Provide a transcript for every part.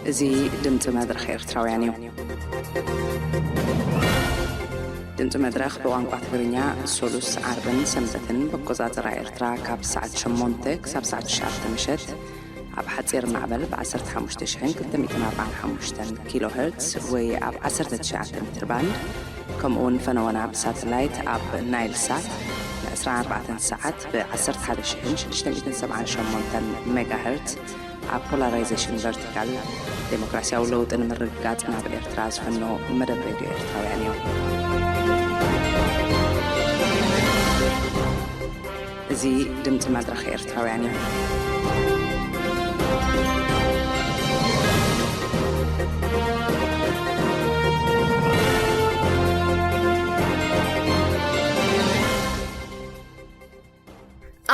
እዚ ድምፂ መድረኽ ኤርትራውያን እዩ። ድምፂ መድረኽ ብቋንቋ ትግርኛ ሶሉስ፣ ዓርብን ሰንበትን ብኣቆፃፅራ ኤርትራ ካብ ሰዓት ሸሞንተ ክሳብ ሰዓት ትሽዓተ ምሸት ኣብ ሓፂር ማዕበል ብ ዓሰርተ ሓሙሽተ ሽሕን ክልተ ሚእትን ኣርባዓን ሓሙሽተን ኪሎ ሄርትስ ወይ ኣብ ዓሰርተ ትሽዓተ ሜትር ባንድ፣ ከምኡውን ፈነወና ብሳተላይት ኣብ ናይል ሳት ን ዕስራን ኣርባዕተን ሰዓት ብ ዓሰርተ ሓደ ሽሕን ሽዱሽተ ሚእትን ሰብዓን ሸሞንተን ሜጋ ሄርትስ ኣብ ፖላራይዜሽን ቨርቲካል፣ ዴሞክራሲያዊ ለውጢ ንምርግጋጽ ናብ ኤርትራ ዝፍኖ መደብ ሬድዮ ኤርትራውያን እዩ። እዚ ድምጺ መድረኽ ኤርትራውያን እዩ።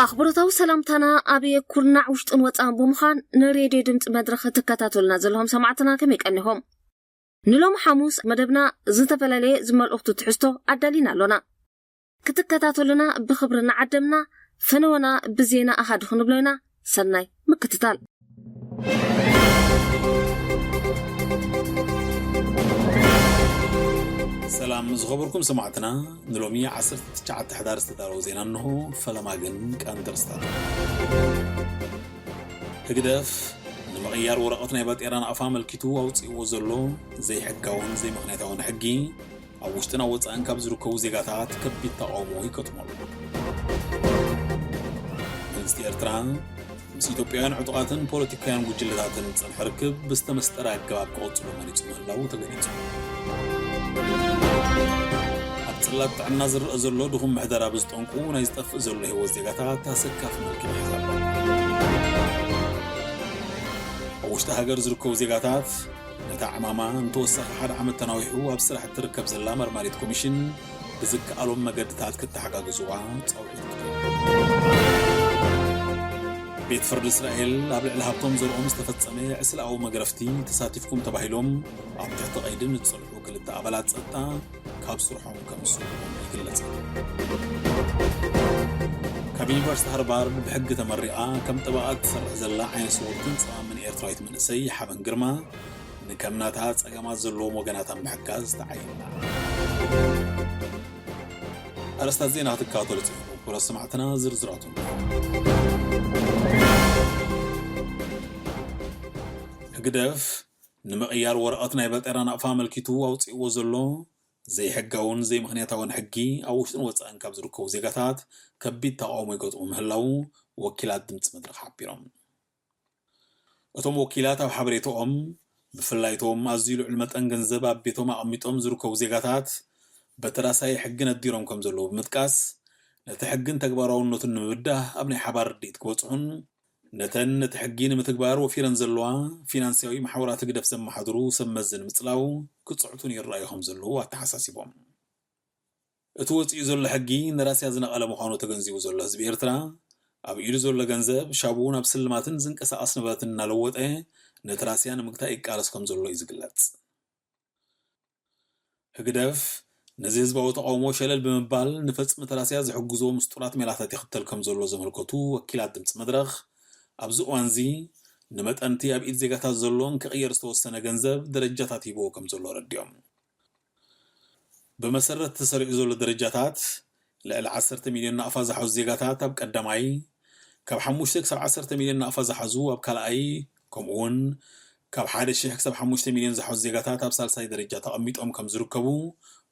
ኣኽብሮታዊ ሰላምታና ኣብ ኩርናዕ ውሽጥን ወጻእን ብምዃን ንሬድዮ ድምጺ መድረኽ ትከታተሉና ዘለኹም ሰማዕትና ከመይ ቀኒኹም? ንሎሚ ሓሙስ መደብና ዝተፈላለየ ዝመልእኽቱ ትሕዝቶ ኣዳሊና ኣሎና። ክትከታተሉና ብኽብሪ እናዓደምና፣ ፈነወና ብዜና ኣሃዱ ክንብሎ ኢና። ሰናይ ምክትታል። ሰላም ዝኸበርኩም ሰማዕትና፣ ንሎሚ ዓሰርተ ትሽዓተ ሕዳር ዝተዳለወ ዜና እንሆ። ፈለማ ግን ቀንዲ ርእስታቱ። ህግደፍ ንምቕያር ወረቐት ናይ ባጤራ ናቕፋ ኣመልኪቱ ኣውፂእዎ ዘሎ ዘይሕጋውን ዘይምኽንያታውን ሕጊ ኣብ ውሽጥን ኣብ ወፃእን ካብ ዝርከቡ ዜጋታት ከቢድ ተቓውሞ ይገጥሞ ኣሎ። መንግስቲ ኤርትራ ምስ ኢትዮጵያውያን ዕጡቓትን ፖለቲካውያን ጉጅለታትን ዝጸንሐ ርክብ ብዝተመስጠረ ኣገባብ ክቕጽሎ መሪጹ ምህላዉ ተገሊጹ። ኣብ ጽላት ጥዕና ዝረኣ ዘሎ ድኹም ምሕደራ ብዝጠንቁ ናይ ዝጠፍእ ዘሎ ህይወት ዜጋታት ኣሰካፊ መልክዕ ይሕዝ ኣሎ። ኣብ ውሽጢ ሃገር ዝርከቡ ዜጋታት ነታ ዕማማ ንተወሳኺ ሓደ ዓመት ተናዊሑ ኣብ ስራሕ እትርከብ ዘላ መርማሪት ኮሚሽን ብዝከኣሎም መገድታት ክተሓጋግዝዋ ጻውዒት ኣቕሪቡ። ቤት ፍርዲ እስራኤል ኣብ ልዕሊ ሃብቶም ዘርኦም ዝተፈጸመ ዕስለኣዊ መግረፍቲ ተሳቲፍኩም ተባሂሎም ኣብ ትሕቲ ቀይዲ ንዝጸንሑ ክልተ ኣባላት ጸጥታ ካብ ስርሖም ከም ዝስጉሞም ይግለጽ። ካብ ዩኒቨርሲቲ ሃርቫርድ ብሕጊ ተመሪቓ ከም ጠበቓ እትሰርሕ ዘላ ዓይነ ስውርትን ጸማምን ኤርትራዊት መንእሰይ ሓበን ግርማ ንከም ናታ ጸገማት ዘለዎም ወገናት ኣብ ምሕጋዝ ተዓይና። ኣርእስታት ዜና ክትከታተሉ ጽኒሕኩም። ክቡራት ሰማዕትና ዝርዝራቱ። ህግደፍ ንምቕያር ወረቐት ናይ ባጤራ ናቕፋ ኣመልኪቱ ኣውጺእዎ ዘሎ ዘይሕጋውን ዘይምኽንያታውን ሕጊ ኣብ ውሽጥን ወጻእን ካብ ዝርከቡ ዜጋታት ከቢድ ተቓውሞ ይገጥሙ ምህላዉ ወኪላት ድምጺ መድረኽ ሓቢሮም። እቶም ወኪላት ኣብ ሓበሬታኦም፣ ብፍላይ እቶም ኣዝዩ ልዑል መጠን ገንዘብ ኣብ ቤቶም ኣቐሚጦም ዝርከቡ ዜጋታት በቲ ራሳይ ሕጊ ነዲሮም ከም ዘለዉ ብምጥቃስ፣ ነቲ ሕግን ተግባራውነቱን ንምብዳህ ኣብ ናይ ሓባር ርድኢት ክበጽሑን፣ ነተን ነቲ ሕጊ ንምትግባር ወፊረን ዘለዋ ፊናንስያዊ ማሕበራት ህግደፍ ዘመሓድሩ ሰብ መዚ ንምጽላው ክጽዕቱን ይረኣዩ ከም ዘለዉ ኣተሓሳሲቦም። እቲ ወጺኡ ዘሎ ሕጊ ንራስያ ዝነቐለ ምዃኑ ተገንዚቡ ዘሎ ህዝቢ ኤርትራ፣ ኣብ ኢዱ ዘሎ ገንዘብ ሻቡ ናብ ስልማትን ዝንቀሳቐስ ንብረትን እናለወጠ ነቲ ራስያ ንምግታእ ይቃለስ ከም ዘሎ እዩ ዝግለጽ። ህግደፍ ነዚ ህዝባዊ ተቓውሞ ሸለል ብምባል ንፈጽሚ ተራስያ ዝሕግዞ ምስጡራት ሜላታት ይኽተል ከም ዘሎ ዘመልከቱ ወኪላት ድምፂ መድረኽ፣ ኣብዚ እዋንዚ ንመጠንቲ ኣብ ኢድ ዜጋታት ዘሎን ክቕየር ዝተወሰነ ገንዘብ ደረጃታት ሂብዎ ከም ዘሎ ኣረዲኦም። ብመሰረት ተሰሪዑ ዘሎ ደረጃታት፣ ልዕሊ ዓሰርተ ሚልዮን ናቕፋ ዝሓዙ ዜጋታት ኣብ ቀዳማይ፣ ካብ ሓሙሽተ ክሳብ ዓሰርተ ሚልዮን ናቕፋ ዝሓዙ ኣብ ካልኣይ፣ ከምኡውን ካብ ሓደ ሺሕ ክሳብ ሓሙሽተ ሚልዮን ዝሓዙ ዜጋታት ኣብ ሳልሳይ ደረጃ ተቐሚጦም ከም ዝርከቡ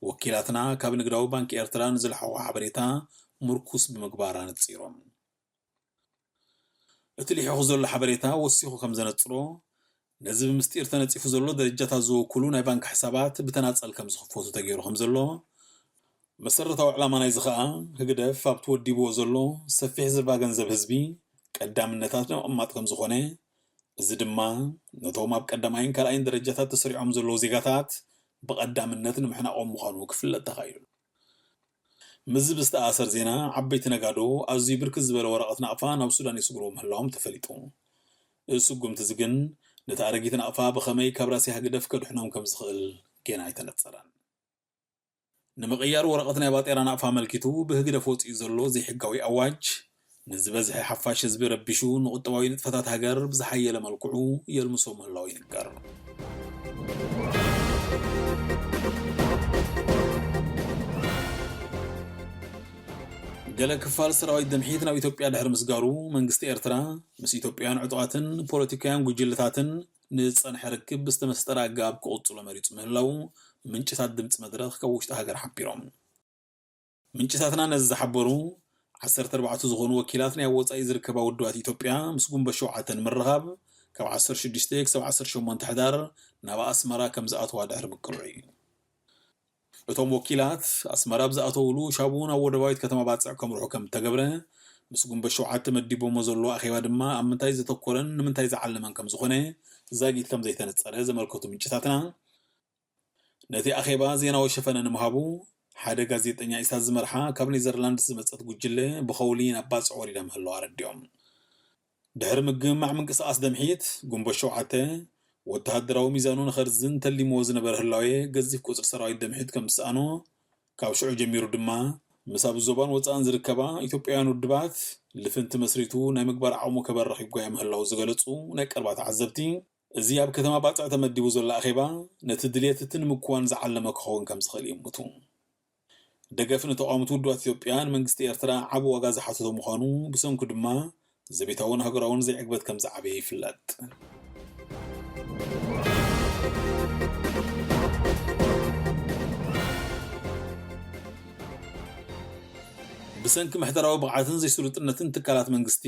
ወኪላትና ካብ ንግዳዊ ባንኪ ኤርትራ ንዝለሓቖ ሓበሬታ ምርኩስ ብምግባር ኣነጺሮም። እቲ ልሒኹ ዘሎ ሓበሬታ ወሲኹ ከም ዘነጽሮ፣ ነዚ ብምስጢር ተነጺፉ ዘሎ ደረጃታት ዝውክሉ ናይ ባንክ ሕሳባት ብተናጸል ከም ዝኽፈቱ ተገይሩ ከም ዘሎ፣ መሰረታዊ ዕላማ ናይዚ ኸኣ ህግደፍ ኣብቲ ወዲብዎ ዘሎ ሰፊሕ ዝርባ ገንዘብ ህዝቢ ቀዳምነታት ንምቕማጥ ከም ዝኾነ፣ እዚ ድማ ነቶም ኣብ ቀዳማይን ካልኣይን ደረጃታት ተሰሪዖም ዘለዉ ዜጋታት ብቐዳምነት ንምሕናቖም ምዃኑ ክፍለጥ ተኻኢሉ። ምስዚ ብዝተኣሳሰር ዜና፣ ዓበይቲ ነጋዶ ኣዝዩ ብርክት ዝበለ ወረቐት ናቕፋ ናብ ሱዳን የስጉርዎ ምህላዎም ተፈሊጡ። እዚ ስጉምቲ እዚ ግን ነቲ ኣረጊት ናቕፋ ብኸመይ ካብ ራስያ ህግደፍ ከድሕኖም ከም ዝኽእል ጌና ኣይተነጸረን። ንምቕያር ወረቐት ናይ ባጤራ ናቕፋ ኣመልኪቱ ብህግደፍ ወጺኡ ዘሎ ዘይሕጋዊ ኣዋጅ፣ ንዝበዝሐ ሓፋሽ ህዝቢ ረቢሹ ንቁጠባዊ ንጥፈታት ሃገር ብዝሓየለ መልክዑ የልምሶ ምህላው ይንገር። ገለ ክፋል ሰራዊት ደምሒት ናብ ኢትዮጵያ ድሕሪ ምስጋሩ፣ መንግስቲ ኤርትራ ምስ ኢትዮጵያውያን ዕጡቓትን ፖለቲካውያን ጉጅለታትን ንዝጸንሐ ርክብ ብዝተመሰጠረ ኣገባብ ክቕጽሎ መሪጹ ምህላው ምንጭታት ድምጺ መድረኽ ካብ ውሽጢ ሃገር ሓቢሮም። ምንጭታትና ነዚ ዝሓበሩ፣ ዓሰርተ ኣርባዕተ ዝኾኑ ወኪላት ናይ ወጻኢ ዝርከባ ውድባት ኢትዮጵያ ምስ ጉንበት ሸውዓተ ንምርኻብ ካብ ዓሰርተ ሽዱሽተ ክሳብ ዓሰርተ ሸሞንተ ሕዳር ናብ ኣስመራ ከም ዝኣተዋ ድሕሪ ምቅርዑ እዩ። እቶም ወኪላት ኣስመራ ኣብ ዝኣተውሉ ሻቡ ናብ ወደባዊት ከተማ ባጽዕ ከምርሑ ከም እተገብረ፣ ምስ ጉንበት ሸውዓተ መዲቦሞ ዘሎ ኣኼባ ድማ ኣብ ምንታይ ዘተኮረን ንምንታይ ዝዓለመን ከም ዝኾነ ዛጊት ከም ዘይተነጸረ ዘመልከቱ ምንጭታትና፣ ነቲ ኣኼባ ዜናዊ ሸፈነ ንምሃቡ፣ ሓደ ጋዜጠኛ ኢሳት ዝመርሓ ካብ ኔዘርላንድስ ዝመጸት ጉጅለ ብኸውሊ ናብ ባጽዕ ወሪዳ ምህላዋ ኣረዲኦም። ድሕሪ ምግምማዕ ምንቅስቓስ ደምሒት፣ ጉንበት ሸውዓተ፣ ወተሃደራዊ ሚዛኑ ንኸርዝን ተሊምዎ ዝነበረ ህላዌ ገዚፍ ቁጽሪ ሰራዊት ደምሒት ከም ዝሰኣኖ፣ ካብ ሽዑ ጀሚሩ ድማ ምስ ኣብ ዞባን ወጻእን ዝርከባ ኢትዮጵያውያን ውድባት ልፍንቲ መስሪቱ ናይ ምግባር ዓቕሙ ከበርኽ ይጓየ ምህላው ዝገለጹ ናይ ቀረባ ተዓዘብቲ፣ እዚ ኣብ ከተማ ባጽዕ ተመዲቡ ዘሎ ኣኼባ ነቲ ድልየት እቲ ንምክዋን ዝዓለመ ክኸውን ከም ዝኽእል ይእምቱ። ደገፍ ንተቓወምቲ ውድባት ኢትዮጵያ ንመንግስቲ ኤርትራ ዓቢ ዋጋ ዝሓተተ ምዃኑ፣ ብሰንኩ ድማ ዘቤታውን ሃገራውን ዘይዕግበት ከም ዝዓበየ ይፍለጥ። ብሰንኪ ምሕደራዊ ብቕዓትን ዘይስሉጥነትን ትካላት መንግስቲ፣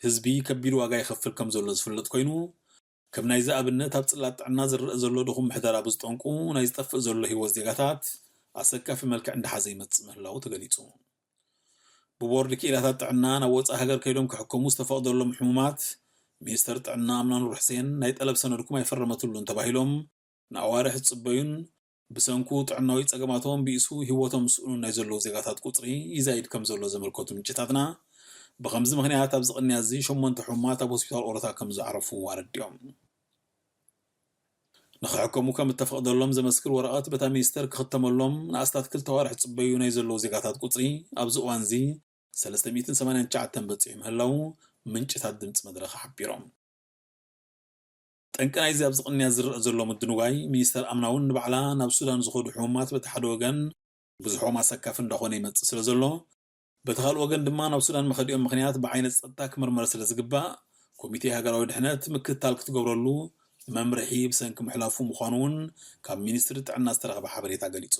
ህዝቢ ከቢድ ዋጋ ይኸፍል ከም ዘሎ ዝፍለጥ ኮይኑ፣ ከም ናይዚ ኣብነት ኣብ ጽላት ጥዕና ዝረአ ዘሎ ድኹም ምሕደራ ብዝጠንቁ ናይ ዝጠፍእ ዘሎ ህይወት ዜጋታት ኣሰካፊ መልክዕ እንዳሓዘ ይመጽእ ምህላው ተገሊጹ። ብቦርድ ክኢላታት ጥዕና ናብ ወጻኢ ሃገር ከይዶም ክሕከሙ ዝተፈቕደሎም ሕሙማት፣ ሚኒስተር ጥዕና ኣምና ኑር ሕሴን ናይ ጠለብ ሰነድኩም ኣይፈረመትሉን ተባሂሎም ንኣዋርሕ ዝጽበዩን ብሰንኩ ጥዕናዊ ጸገማቶም ብኢሱ ህይወቶም ዝስእኑ ናይ ዘለዉ ዜጋታት ቁጽሪ ይዛይድ ከም ዘሎ ዘመልከቱ ምንጭታትና፣ ብኸምዚ ምኽንያት ኣብዚ ቅንያ እዚ ሸሞንተ ሕሙማት ኣብ ሆስፒታል ኦሮታ ከም ዝዓረፉ ኣረዲኦም። ንኽሕከሙ ከም እተፈቕደሎም ዘመስክር ወረቐት በታ ሚኒስተር ክኽተመሎም ንኣስታት ክልተ ኣዋርሕ ዝጽበዩ ናይ ዘለዉ ዜጋታት ቁጽሪ ኣብዚ እዋንዚ ሰለስተ ሚእትን ሰማንያን ትሽዓተን በጺሑ ምህላዉ ምንጭታት ድምጺ መድረኽ ሓቢሮም። ጠንቂ ናይዚ ኣብዚ ቅንያ ዝረአ ዘሎ ምድንጓይ፣ ሚኒስተር ኣምና እውን ንባዕላ ናብ ሱዳን ዝኸዱ ሕሙማት በቲ ሓደ ወገን ብዙሖም ኣሰካፊ እንዳኾነ ይመጽእ ስለ ዘሎ፣ በቲ ካልእ ወገን ድማ ናብ ሱዳን መኸዲኦም ምኽንያት ብዓይነት ጸጥታ ክምርመር ስለ ዝግባእ፣ ኮሚቴ ሃገራዊ ድሕነት ምክትታል ክትገብረሉ መምርሒ ብሰንኪ ምሕላፉ ምዃኑ እውን ካብ ሚኒስትሪ ጥዕና ዝተረኽበ ሓበሬታ ገሊጹ።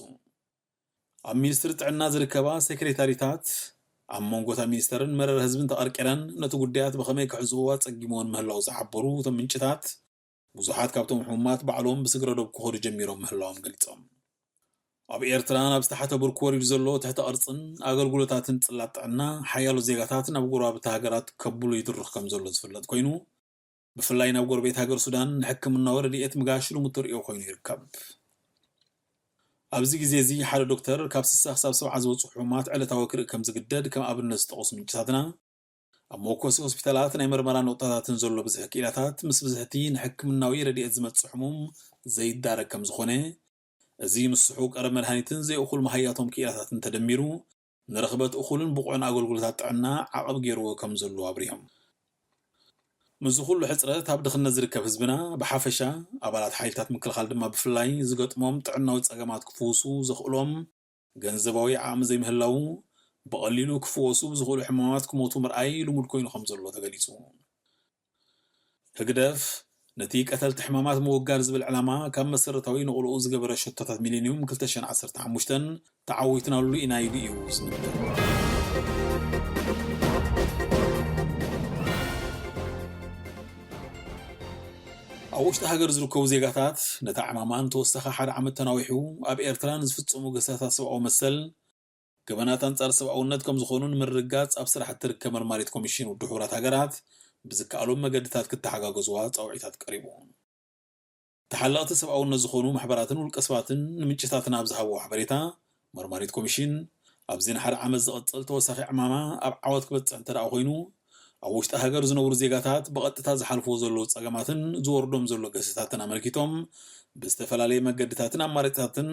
ኣብ ሚኒስትሪ ጥዕና ዝርከባ ሴክሬታሪታት ኣብ መንጎ እታ ሚኒስተርን መረር ህዝብን ተቐርቂረን ነቲ ጉዳያት ብኸመይ ክሕዝዎ ኣጸጊምዎን ምህላው ዝሓበሩ እቶም ምንጭታት፣ ብዙሓት ካብቶም ሕሙማት ባዕሎም ብስግረ ዶብ ክኸዱ ጀሚሮም ምህላዎም ገሊጾም። ኣብ ኤርትራ ናብ ዝተሓተ ብርኪ ወሪዱ ዘሎ ትሕተ ቅርጽን ኣገልግሎታትን ጽላት ጥዕና ሓያሎ ዜጋታት ናብ ጎረባብቲ ሃገራት ከብሉ ይድርኽ ከም ዘሎ ዝፍለጥ ኮይኑ፣ ብፍላይ ናብ ጎረቤት ሃገር ሱዳን ንሕክምናዊ ረድኤት ምጋሽ ልሙድ ተርእዮ ኮይኑ ይርከብ። ኣብዚ ግዜ እዚ ሓደ ዶክተር ካብ ስሳ ክሳብ ሰብዓ ዝበጽሑ ሕሙማት ዕለታዊ ክርኢ ከም ዝግደድ ከም ኣብነት ዝጠቐሱ ምንጭታትና፣ ኣብ መወከሲ ሆስፒታላት ናይ መርመራ ነቑጣታትን ዘሎ ብዝሒ ክኢላታት ምስ ብዝሕቲ ንሕክምናዊ ረድኤት ዝመጽእ ሕሙም ዘይዳረግ ከም ዝኾነ፣ እዚ ምስሑ ቀረብ መድሃኒትን ዘይእኹል መሃያቶም ክኢላታትን ተደሚሩ ንረኽበት እኹልን ብቑዕን ኣገልግሎታት ጥዕና ዓቐብ ገይርዎ ከም ዘሎ ኣብሪሆም። ምስዚ ኩሉ ሕጽረት ኣብ ድኽነት ዝርከብ ህዝብና ብሓፈሻ ኣባላት ሓይልታት ምክልኻል ድማ ብፍላይ ዝገጥሞም ጥዕናዊ ጸገማት ክፍውሱ ዘኽእሎም ገንዘባዊ ዓቕሚ ዘይምህላዉ ብቐሊሉ ክፍወሱ ብዝኽእሉ ሕማማት ክሞቱ ምርኣይ ልሙድ ኮይኑ ከም ዘሎ ተገሊጹ። ህግደፍ ነቲ ቀተልቲ ሕማማት ምውጋድ ዝብል ዕላማ ካብ መሰረታዊ ንቑልኡ ዝገበረ ሸቶታት ሚሌኒዩም ክልተ ሽሕን ዓሰርተ ሓሙሽተን ተዓዊትናሉ ኢና ኢሉ እዩ ዝምድር። ኣብ ውሽጢ ሃገር ዝርከቡ ዜጋታት ነቲ ዕማማ ንተወሳኺ ሓደ ዓመት ተናዊሑ ኣብ ኤርትራ ንዝፍጸሙ ግህሰታት ሰብኣዊ መሰል ገበናት ኣንጻር ሰብኣውነት ከም ዝኾኑ ንምርግጋጽ ኣብ ስራሕ እትርከብ መርማሪት ኮሚሽን ውድብ ሕቡራት ሃገራት ብዝከኣሎም መገድታት ክተሓጋገዝዋ ጻውዒታት ቀሪቡ። ተሓለቕቲ ሰብኣውነት ዝኾኑ ማሕበራትን ውልቀ ሰባትን ንምንጭታትና ኣብ ዝሃብዎ ሓበሬታ፣ መርማሪት ኮሚሽን ኣብዚ ንሓደ ዓመት ዝቕጽል ተወሳኺ ዕማማ ኣብ ዓወት ክበጽሕ እንተ ደኣ ኮይኑ፣ ኣብ ውሽጢ ሃገር ዝነብሩ ዜጋታት ብቐጥታ ዝሓልፍዎ ዘለዉ ጸገማትን ዝወርዶም ዘሎ ገስታትን ኣመልኪቶም ብዝተፈላለየ መገድታትን ኣማራጺታትን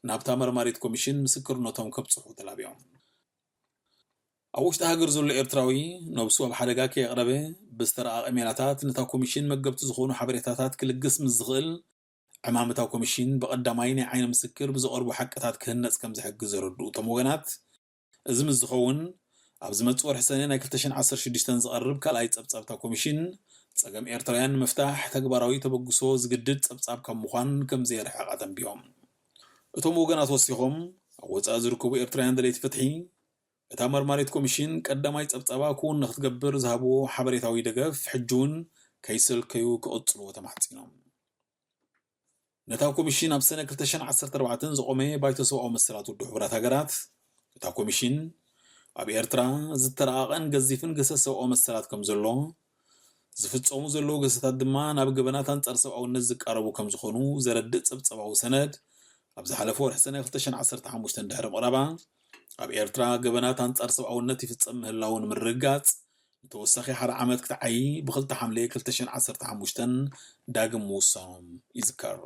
ናብታ መርማሪት ኮሚሽን ምስክርነቶም ከብጽሑ ተላብዮም። ኣብ ውሽጢ ሃገር ዘሎ ኤርትራዊ ነብሱ ኣብ ሓደጋ ከየቕረበ ብዝተረቐቐ ሜላታት ነታ ኮሚሽን መገብቲ ዝኾኑ ሓበሬታታት ክልግስ ምስ ዝኽእል፣ ዕማም እታ ኮሚሽን ብቐዳማይ ናይ ዓይኒ ምስክር ብዝቐርቡ ሓቅታት ክህነጽ ከም ዝሕግዝ ዘረድኡ እቶም ወገናት፣ እዚ ምስ ዝኸውን፣ ኣብ ዝመጽእ ወርሒ ሰነ ናይ ክልተ ሽሕን ዓሰርተ ሽዱሽተን ዝቐርብ ካልኣይ ጸብጻብ እታ ኮሚሽን፣ ጸገም ኤርትራውያን ንምፍታሕ ተግባራዊ ተበግሶ ዝግድድ ጸብጻብ ካብ ምዃን ከም ዘየርሕቕ ኣተንቢሆም። እቶም ወገናት ወሲኾም፣ ኣብ ወጻኢ ዝርከቡ ኤርትራውያን ደለይቲ ፍትሒ፣ እታ መርማሪት ኮሚሽን ቀዳማይ ጸብጻባ ክውን ንክትገብር ዝሃብዎ ሓበሬታዊ ደገፍ ሕጂ እውን ከይሰልከዩ ክቕጽልዎ ተማሕጺኖም። ነታ ኮሚሽን ኣብ ሰነ ክልተ ሽሕን ዓሰርተ ኣርባዕተን ዝቖመ ባይቶ ሰብኣዊ መሰላት ውድብ ሕቡራት ሃገራት፣ እታ ኮሚሽን ኣብ ኤርትራ ዝተረቓቐን ገዚፍን ግህሰት ሰብኣዊ መሰላት ከም ዘሎ፣ ዝፍጸሙ ዘለዉ ግህሰታት ድማ ናብ ገበናት ኣንጻር ሰብኣውነት ዝቃረቡ ከም ዝኾኑ ዘረድእ ጸብጻባዊ ሰነድ ኣብ ዝሓለፈ ወርሒ ሰነ ክልተ ሽሕን ዓሰርተ ሓሙሽተን ድሕሪ ምቕራባ፣ ኣብ ኤርትራ ገበናት ኣንጻር ሰብኣውነት ይፍጸም ምህላዉ ንምርግጋጽ፣ ንተወሳኺ ሓደ ዓመት ክትዓዪ ብኽልተ ሓምለ ክልተ ሽሕን ዓሰርተ ሓሙሽተን ዳግም ምውሳኖም ይዝከር።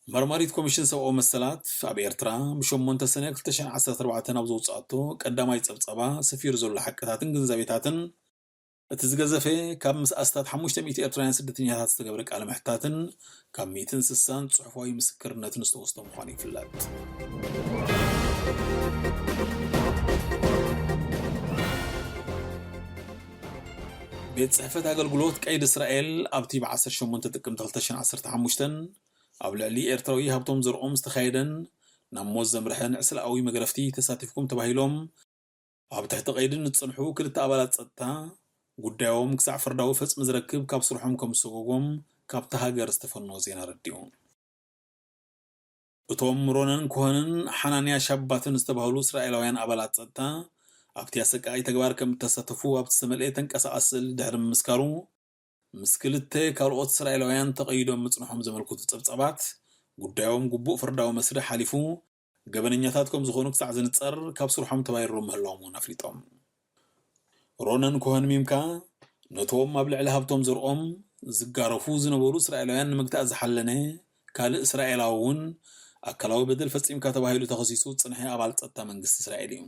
መርማሪት ኮሚሽን ሰብኣዊ መሰላት ኣብ ኤርትራ ብሸሞንተ ሰነ ክልተ ሽሕን ዓሰርተ ኣርባዕተን ኣብ ዘውጽኣቶ ቀዳማይ ጸብጻባ ሰፊሩ ዘሎ ሓቅታትን ግንዛቤታትን፣ እቲ ዝገዘፈ ካብ ምስ ኣስታት ሓሙሽተ ሚእቲ ኤርትራውያን ስደተኛታት ዝተገብረ ቃለ ምሕታትን ካብ ሚእትን ስሳን ጽሑፋዊ ምስክርነትን ዝተወስዶ ምዃኑ ይፍለጥ። ቤት ጽሕፈት ኣገልግሎት ቀይዲ እስራኤል ኣብቲ ብ ዓሰርተ ሸሞንተ ጥቅምቲ ክልተ ሽሕን ዓሰርተ ሓሙሽተን ኣብ ልዕሊ ኤርትራዊ ሃብቶም ዘርኦም ዝተኻየደን ናብ ሞት ዘምርሐ ንዕስለኣዊ መግረፍቲ ተሳቲፍኩም ተባሂሎም ኣብ ትሕቲ ቀይዲ ንዝጸንሑ ክልተ ኣባላት ጸጥታ፣ ጉዳዮም ክሳዕ ፍርዳዊ ፈጽሚ ዝረክብ ካብ ስርሖም ከም ዝሰጎጎም ካብታ ሃገር ዝተፈነወ ዜና ኣረዲኡ። እቶም ሮነን ኮኸንን ሓናንያ ሻባትን ዝተባህሉ እስራኤላውያን ኣባላት ጸጥታ፣ ኣብቲ ኣሰቃቒ ተግባር ከም እተሳተፉ ኣብቲ ዝተመልአ ተንቀሳቓሲ ስእሊ ድሕሪ ምምስካሩ፣ ምስ ክልተ ካልኦት እስራኤላውያን ተቐይዶም ምጽንሖም ዘመልክቱ ጸብጻባት፣ ጉዳዮም ግቡእ ፍርዳዊ መስርሕ ሓሊፉ፣ ገበነኛታት ከም ዝኾኑ ክሳዕ ዝንጸር ካብ ስርሖም ተባይሮም ምህላዎም እውን ኣፍሊጦም። ሮነን ኮኸን ሚምካ፣ ነቶም ኣብ ልዕሊ ሃብቶም ዘርኦም ዝጋረፉ ዝነበሩ እስራኤላውያን ንምግታእ ዝሓለነ ካልእ እስራኤላዊ እውን ኣካላዊ በደል ፈጺምካ ተባሂሉ ተኸሲሱ ዝጸንሐ ኣባል ጸጥታ መንግስቲ እስራኤል እዩ።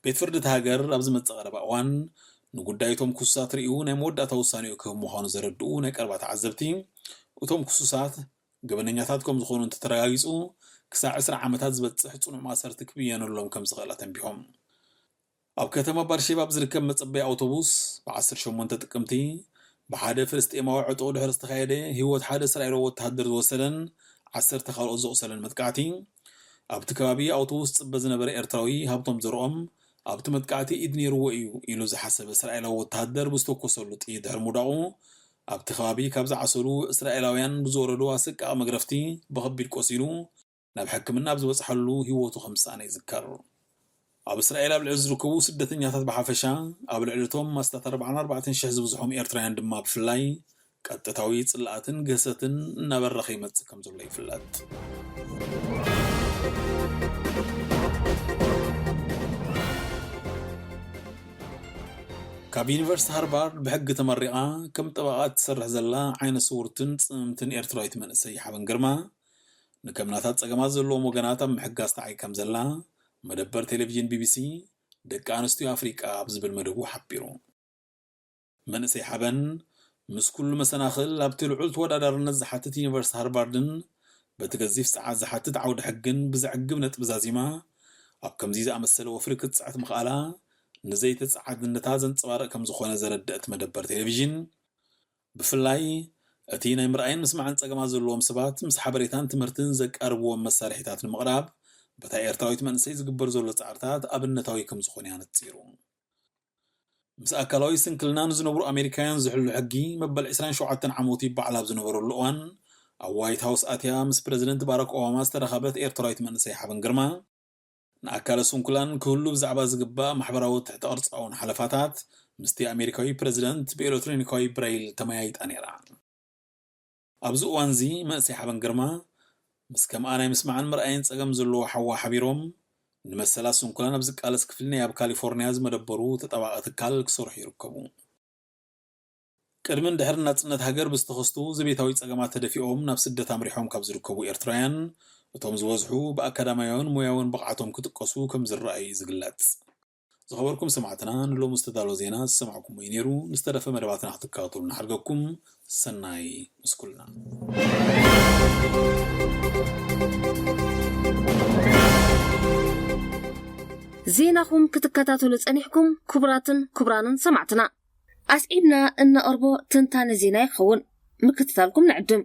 ቤት ፍርዲ እቲ ሃገር ኣብ ዝመጽእ ቀረባ እዋን ንጉዳይ እቶም ክሱሳት ርእዩ ናይ መወዳእታ ውሳኔኡ ክህብ ምዃኑ ዘረድኡ ናይ ቀረባ ተዓዘብቲ፣ እቶም ክሱሳት ገበነኛታት ከም ዝኾኑ እንተተረጋጊጹ፣ ክሳዕ ዕስራ ዓመታት ዝበጽሕ ጽኑዕ ማእሰርቲ ክብየነሎም ከም ዝኽእል ኣተንቢሆም። ኣብ ከተማ ባርሼባ ኣብ ዝርከብ መጸበይ ኣውቶቡስ፣ ብ ዓሰርተ ሸሞንተ ጥቅምቲ፣ ብሓደ ፍልስጤማዊ ዕጡቕ ድሕሪ ዝተኻየደ፣ ህይወት ሓደ እስራኤላዊ ወተሃደር ዝወሰደን ዓሰርተ ካልኦት ዘቑሰለን መጥቃዕቲ፣ ኣብቲ ከባቢ ኣውቶቡስ ዝጽበ ዝነበረ ኤርትራዊ ሃብቶም ዘርኦም፣ ኣብቲ መጥቃዕቲ ኢድ ነይርዎ እዩ ኢሉ ዝሓሰበ እስራኤላዊ ወተሃደር ብዝተኮሰሉ ጥይት ድሕሪ ምውዳቑ፣ ኣብቲ ከባቢ ካብ ዝዓሰሉ እስራኤላውያን ብዝወረዶ ኣሰቃቒ መግረፍቲ ብኸቢድ ቆሲሉ ናብ ሕክምና ኣብ ዝበጽሓሉ ህይወቱ ከም ዝሰኣነ ይዝከር። ኣብ እስራኤል ኣብ ልዕሊ ዝርከቡ ስደተኛታት ብሓፈሻ፣ ኣብ ልዕሊ እቶም ኣስታት ኣርባዓን ኣርባዕተን ሽሕ ዝበዝሖም ኤርትራውያን ድማ ብፍላይ፣ ቀጥታዊ ጽልኣትን ግህሰትን እናበረኸ ይመጽእ ከም ዘሎ ይፍለጥ። ካብ ዩኒቨርሲቲ ሃርቫርድ ብሕጊ ተመሪቓ ከም ጠበቓ እትሰርሕ ዘላ ዓይነ ስውርትን ጽምምትን ኤርትራዊት መንእሰይ ሓበን ግርማ፣ ንከም ናታ ጸገማት ዘለዎም ወገናት ኣብ ምሕጋዝ ተዓይ ከም ዘላ መደበር ቴሌቪዥን ቢቢሲ ደቂ ኣንስትዮ ኣፍሪቃ ኣብ ዝብል መደቡ ሓቢሩ። መንእሰይ ሓበን፣ ምስ ኩሉ መሰናኽል ኣብቲ ልዑል ተወዳዳርነት ዝሓትት ዩኒቨርሲቲ ሃርቫርድን በቲ ገዚፍ ጸዓት ዝሓትት ዓውዲ ሕግን ብዘዕግብ ነጥቢ ዛዚማ፣ ኣብ ከምዚ ዝኣመሰለ ወፍሪ ክትጽዕት ምኽኣላ፣ ንዘይተጸዓትነታ ዘንጸባርቕ ከም ዝኾነ ዘረደእት መደበር ቴሌቪዥን፣ ብፍላይ እቲ ናይ ምርኣይን ምስማዕን ጸገማት ዘለዎም ሰባት ምስ ሓበሬታን ትምህርትን ዘቃርብዎም መሳርሒታት ንምቕራብ፣ በታ ኤርትራዊት መንእሰይ ዝግበር ዘሎ ጻዕርታት ኣብነታዊ ከም ዝኾነ ኣነጺሩ። ምስ ኣካላዊ ስንክልና ንዝነብሩ ኣሜሪካውያን ዝሕሉ ሕጊ መበል ዕስራን ሸውዓተን ዓመቱ ይበዓል ኣብ ዝነበረሉ እዋን፣ ኣብ ዋይት ሃውስ ኣትያ ምስ ፕረዚደንት ባራክ ኦባማ ዝተራኸበት ኤርትራዊት መንእሰይ ሓበን ግርማ፣ ንኣካለ ስንኩላን ክህሉ ብዛዕባ ዝግባእ ማሕበራዊ ትሕተ ቅርጻውን ሓለፋታት ምስቲ ኣሜሪካዊ ፕረዚደንት ብኤሌክትሮኒካዊ ብረይል ተመያይጣ ነይራ። ኣብዚ እዋንዚ መንእሰይ ሓበን ግርማ፣ ምስ ከምኣ ናይ ምስማዕን ምርኣይን ጸገም ዘለዎ ሓዋ ሓቢሮም፣ ንመሰላት ስንኩላን ኣብ ዝቃለስ ክፍሊ ናይ ኣብ ካሊፎርንያ ዝመደበሩ ተጣባቒ ትካል ክሰርሑ ይርከቡ። ቅድምን ድሕርን ናጽነት ሃገር ብዝተኸስቱ ዘቤታዊ ጸገማት ተደፊኦም ናብ ስደት ኣምሪሖም ካብ ዝርከቡ ኤርትራውያን፣ እቶም ዝበዝሑ ብኣካዳሚያውን ሞያውን ብቕዓቶም ክጥቀሱ ከም ዝረኣዩ እዩ ዝግለጽ። ዝኸበርኩም ሰማዕትና፣ ንሎሚ ዝተዳሎ ዜና ዝሰማዕኩሞ እዩ ነይሩ። ንዝተረፈ መደባትና ክትከታተሉ ንሓርገኩም። ሰናይ ምስኩልና። ዜናኹም ክትከታተሉ ጸኒሕኩም፣ ክቡራትን ክቡራንን ሰማዕትና፣ ኣስዒብና እነቕርቦ ትንታነ ዜና ይኸውን። ምክትታልኩም ንዕድም።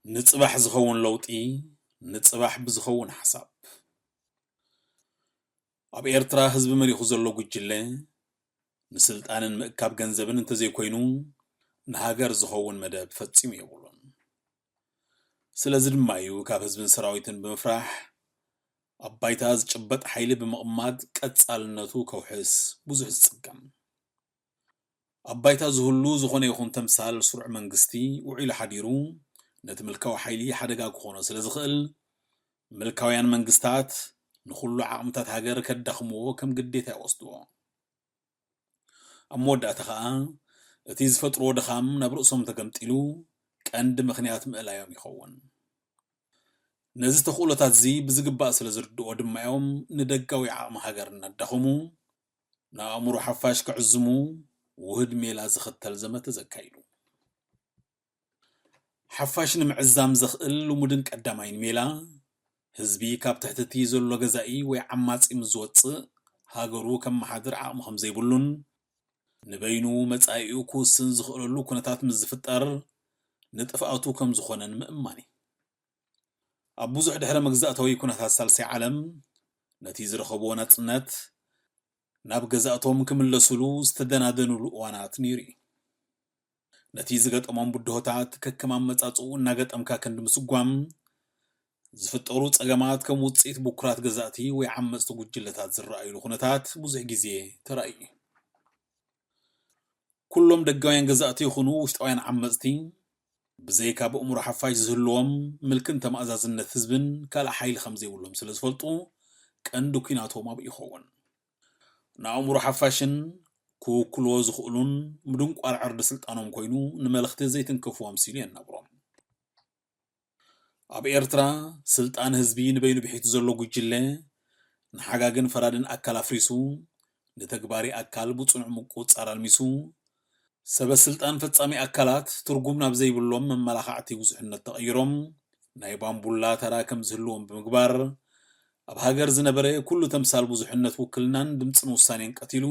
ንጽባሕ ዝኸውን ለውጢ፣ ንጽባሕ ብዝኸውን ሓሳብ። ኣብ ኤርትራ ህዝቢ መሪኹ ዘሎ ጉጅለ፣ ንስልጣንን ምእካብ ገንዘብን እንተዘይኮይኑ፣ ንሃገር ዝኸውን መደብ ፈጺሙ የብሉን። ስለዚ ድማ እዩ ካብ ህዝብን ሰራዊትን ብምፍራሕ፣ ኣብ ባይታ ዝጭበጥ ሓይሊ ብምቕማጥ ቀጻልነቱ ከውሕስ ብዙሕ ዝጽገም። ኣብ ባይታ ዝህሉ ዝኾነ ይኹን ተምሳል ስሩዕ መንግስቲ ውዒሉ ሓዲሩ ነቲ ምልካዊ ሓይሊ ሓደጋ ክኾኖ ስለ ዝኽእል፣ ምልካውያን መንግስታት ንኹሉ ዓቕምታት ሃገር ከዳኽምዎ ከም ግዴታ ይወስድዎ። ኣብ መወዳእታ ኸኣ እቲ ዝፈጥርዎ ድኻም ናብ ርእሶም ተገምጢሉ ቀንዲ ምኽንያት ምእላዮም ይኸውን። ነዚ ተኽእሎታት እዚ ብዝግባእ ስለ ዝርድኦ ድማ እዮም ንደጋዊ ዓቕሚ ሃገር እናዳኸሙ ንኣእምሮ ሓፋሽ ክዕዝሙ ውህድ ሜላ ዝኽተል ዘመተ ዘካይዱ። ሓፋሽ ንምዕዛም ዘኽእል ልሙድን ቀዳማይን ሜላ፣ ህዝቢ ካብ ትሕቲ እቲ ዘሎ ገዛኢ ወይ ዓማጺ ምስ ዝወጽእ፣ ሃገሩ ከመሓድር ዓቕሚ ከም ዘይብሉን፣ ንበይኑ መጻኢኡ ክውስን ዝኽእለሉ ኩነታት ምስ ዝፍጠር፣ ንጥፍኣቱ ከም ዝኾነን ምእማን እዩ። ኣብ ብዙሕ ድሕረ መግዛእታዊ ኩነታት ሳልሳይ ዓለም፣ ነቲ ዝረኸብዎ ናጽነት ናብ ገዛእቶም ክምለሱሉ ዝተደናደኑሉ እዋናት ነይሩ እዩ። ነቲ ዝገጠሞም ብድሆታት ከከም ኣመጻጽኡ እናገጠምካ ክንዲ ምስጓም፣ ዝፍጠሩ ጸገማት ከም ውጽኢት ብኩራት ገዛእቲ ወይ ዓመጽቲ ጉጅለታት ዝረኣዩሉ ኩነታት ብዙሕ ግዜ ተራእዩ እዩ። ኩሎም ደጋውያን ገዛእቲ ይኹኑ ውሽጣውያን ዓመጽቲ፣ ብዘይካ ብእምሮ ሓፋሽ ዝህልዎም ምልክን ተማእዛዝነት ህዝብን ካልእ ሓይሊ ከም ዘይብሎም ስለ ዝፈልጡ፣ ቀንዲ ኲናቶም ኣብኡ ይኸውን። ንኣእምሮ ሓፋሽን ክውክልዎ ዝኽእሉን ምድንቋር ዕርዲ ስልጣኖም ኮይኑ፣ ንመለኽቲ ዘይትንከፍዎም ሲሉ የናብሮም። ኣብ ኤርትራ፣ ስልጣን ህዝቢ ንበይኑ ብሒቱ ዘሎ ጉጅለ፣ ንሓጋግን ፈራድን ኣካል ኣፍሪሱ፣ ንተግባሪ ኣካል ብጽኑዕ ምቁጽጻር ኣልሚሱ፣ ሰበ ስልጣን ፈጻሚ ኣካላት ትርጉም ናብ ዘይብሎም መመላኻዕቲ ብዙሕነት ተቐይሮም፣ ናይ ባምቡላ ተራ ከም ዝህልዎም ብምግባር፣ ኣብ ሃገር ዝነበረ ኩሉ ተምሳል ብዙሕነት ውክልናን ድምጽን ውሳኔን ቀቲሉ፣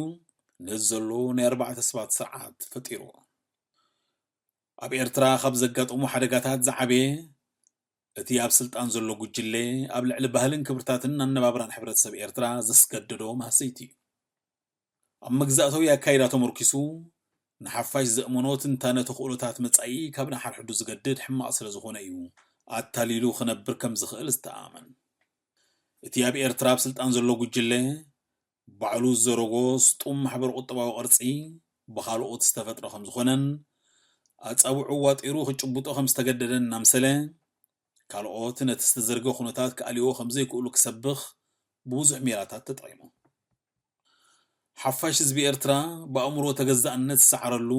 ነዚ ዘሎ ናይ ኣርባዕተ ሰባት ስርዓት ፈጢርዎ። ኣብ ኤርትራ ካብ ዘጋጠሙ ሓደጋታት ዝዓበየ፣ እቲ ኣብ ስልጣን ዘሎ ጉጅለ ኣብ ልዕሊ ባህልን ክብርታትን ኣነባብራን ሕብረተሰብ ኤርትራ ዘስገደዶ ማህሰይቲ እዩ። ኣብ መግዛእታዊ ኣካይዳ ተመርኪሱ፣ ንሓፋሽ ዘእመኖ ትንታነ ተኽእሎታት መጻኢ ካብ ንሓድሕዱ ዝገድድ ሕማቕ ስለ ዝኾነ እዩ ኣታሊሉ ክነብር ከም ዝኽእል ዝተኣመን። እቲ ኣብ ኤርትራ ኣብ ስልጣን ዘሎ ጉጅለ፣ ባዕሉ ዝዘረጎ ስጡም ማሕበረ ቁጠባዊ ቅርጺ ብኻልኦት ዝተፈጥረ ከም ዝኾነን፣ ኣጻብዑ ዋጢሩ ክጭብጦ ከም ዝተገደደን እናምሰለ፣ ካልኦት ነቲ ዝተዘርገ ኩነታት ክኣልይዎ ከም ዘይክእሉ ክሰብኽ ብብዙሕ ሜላታት ተጠቒሙ። ሓፋሽ ህዝቢ ኤርትራ ብኣእምሮ ተገዛእነት ዝሰዓረሉ፣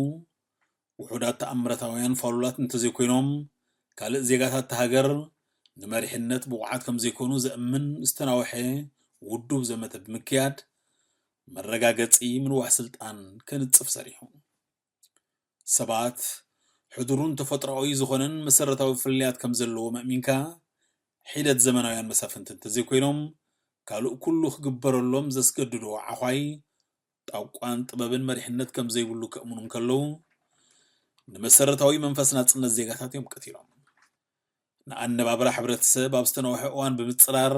ውሑዳት ተኣምረታውያን ፋሉላት እንተዘይኮይኖም፣ ካልእ ዜጋታት እታ ሃገር ንመሪሕነት ብቑዓት ከም ዘይኮኑ ዘእምን ዝተናውሐ ውዱብ ዘመተ ብምክያድ፣ መረጋገጺ ምንዋሕ ስልጣን ከንጽፍ ሰሪሑ። ሰባት ሕዱሩን ተፈጥሮኣዊ ዝኾነን መሰረታዊ ፍልልያት ከም ዘለዎም ኣእሚንካ፣ ሒደት ዘመናውያን መሳፍንቲ እንተዘይኮይኖም፣ ካልእ ኩሉ ክግበረሎም ዘስገድዶ ዓዃይ፣ ጣቋን ጥበብን መሪሕነት ከም ዘይብሉ ከእምኑ እንከለዉ፣ ንመሰረታዊ መንፈስ ናጽነት ዜጋታት እዮም ቀቲሎም። ንኣነባብራ ሕብረተሰብ ኣብ ዝተነውሐ እዋን ብምጽራር፣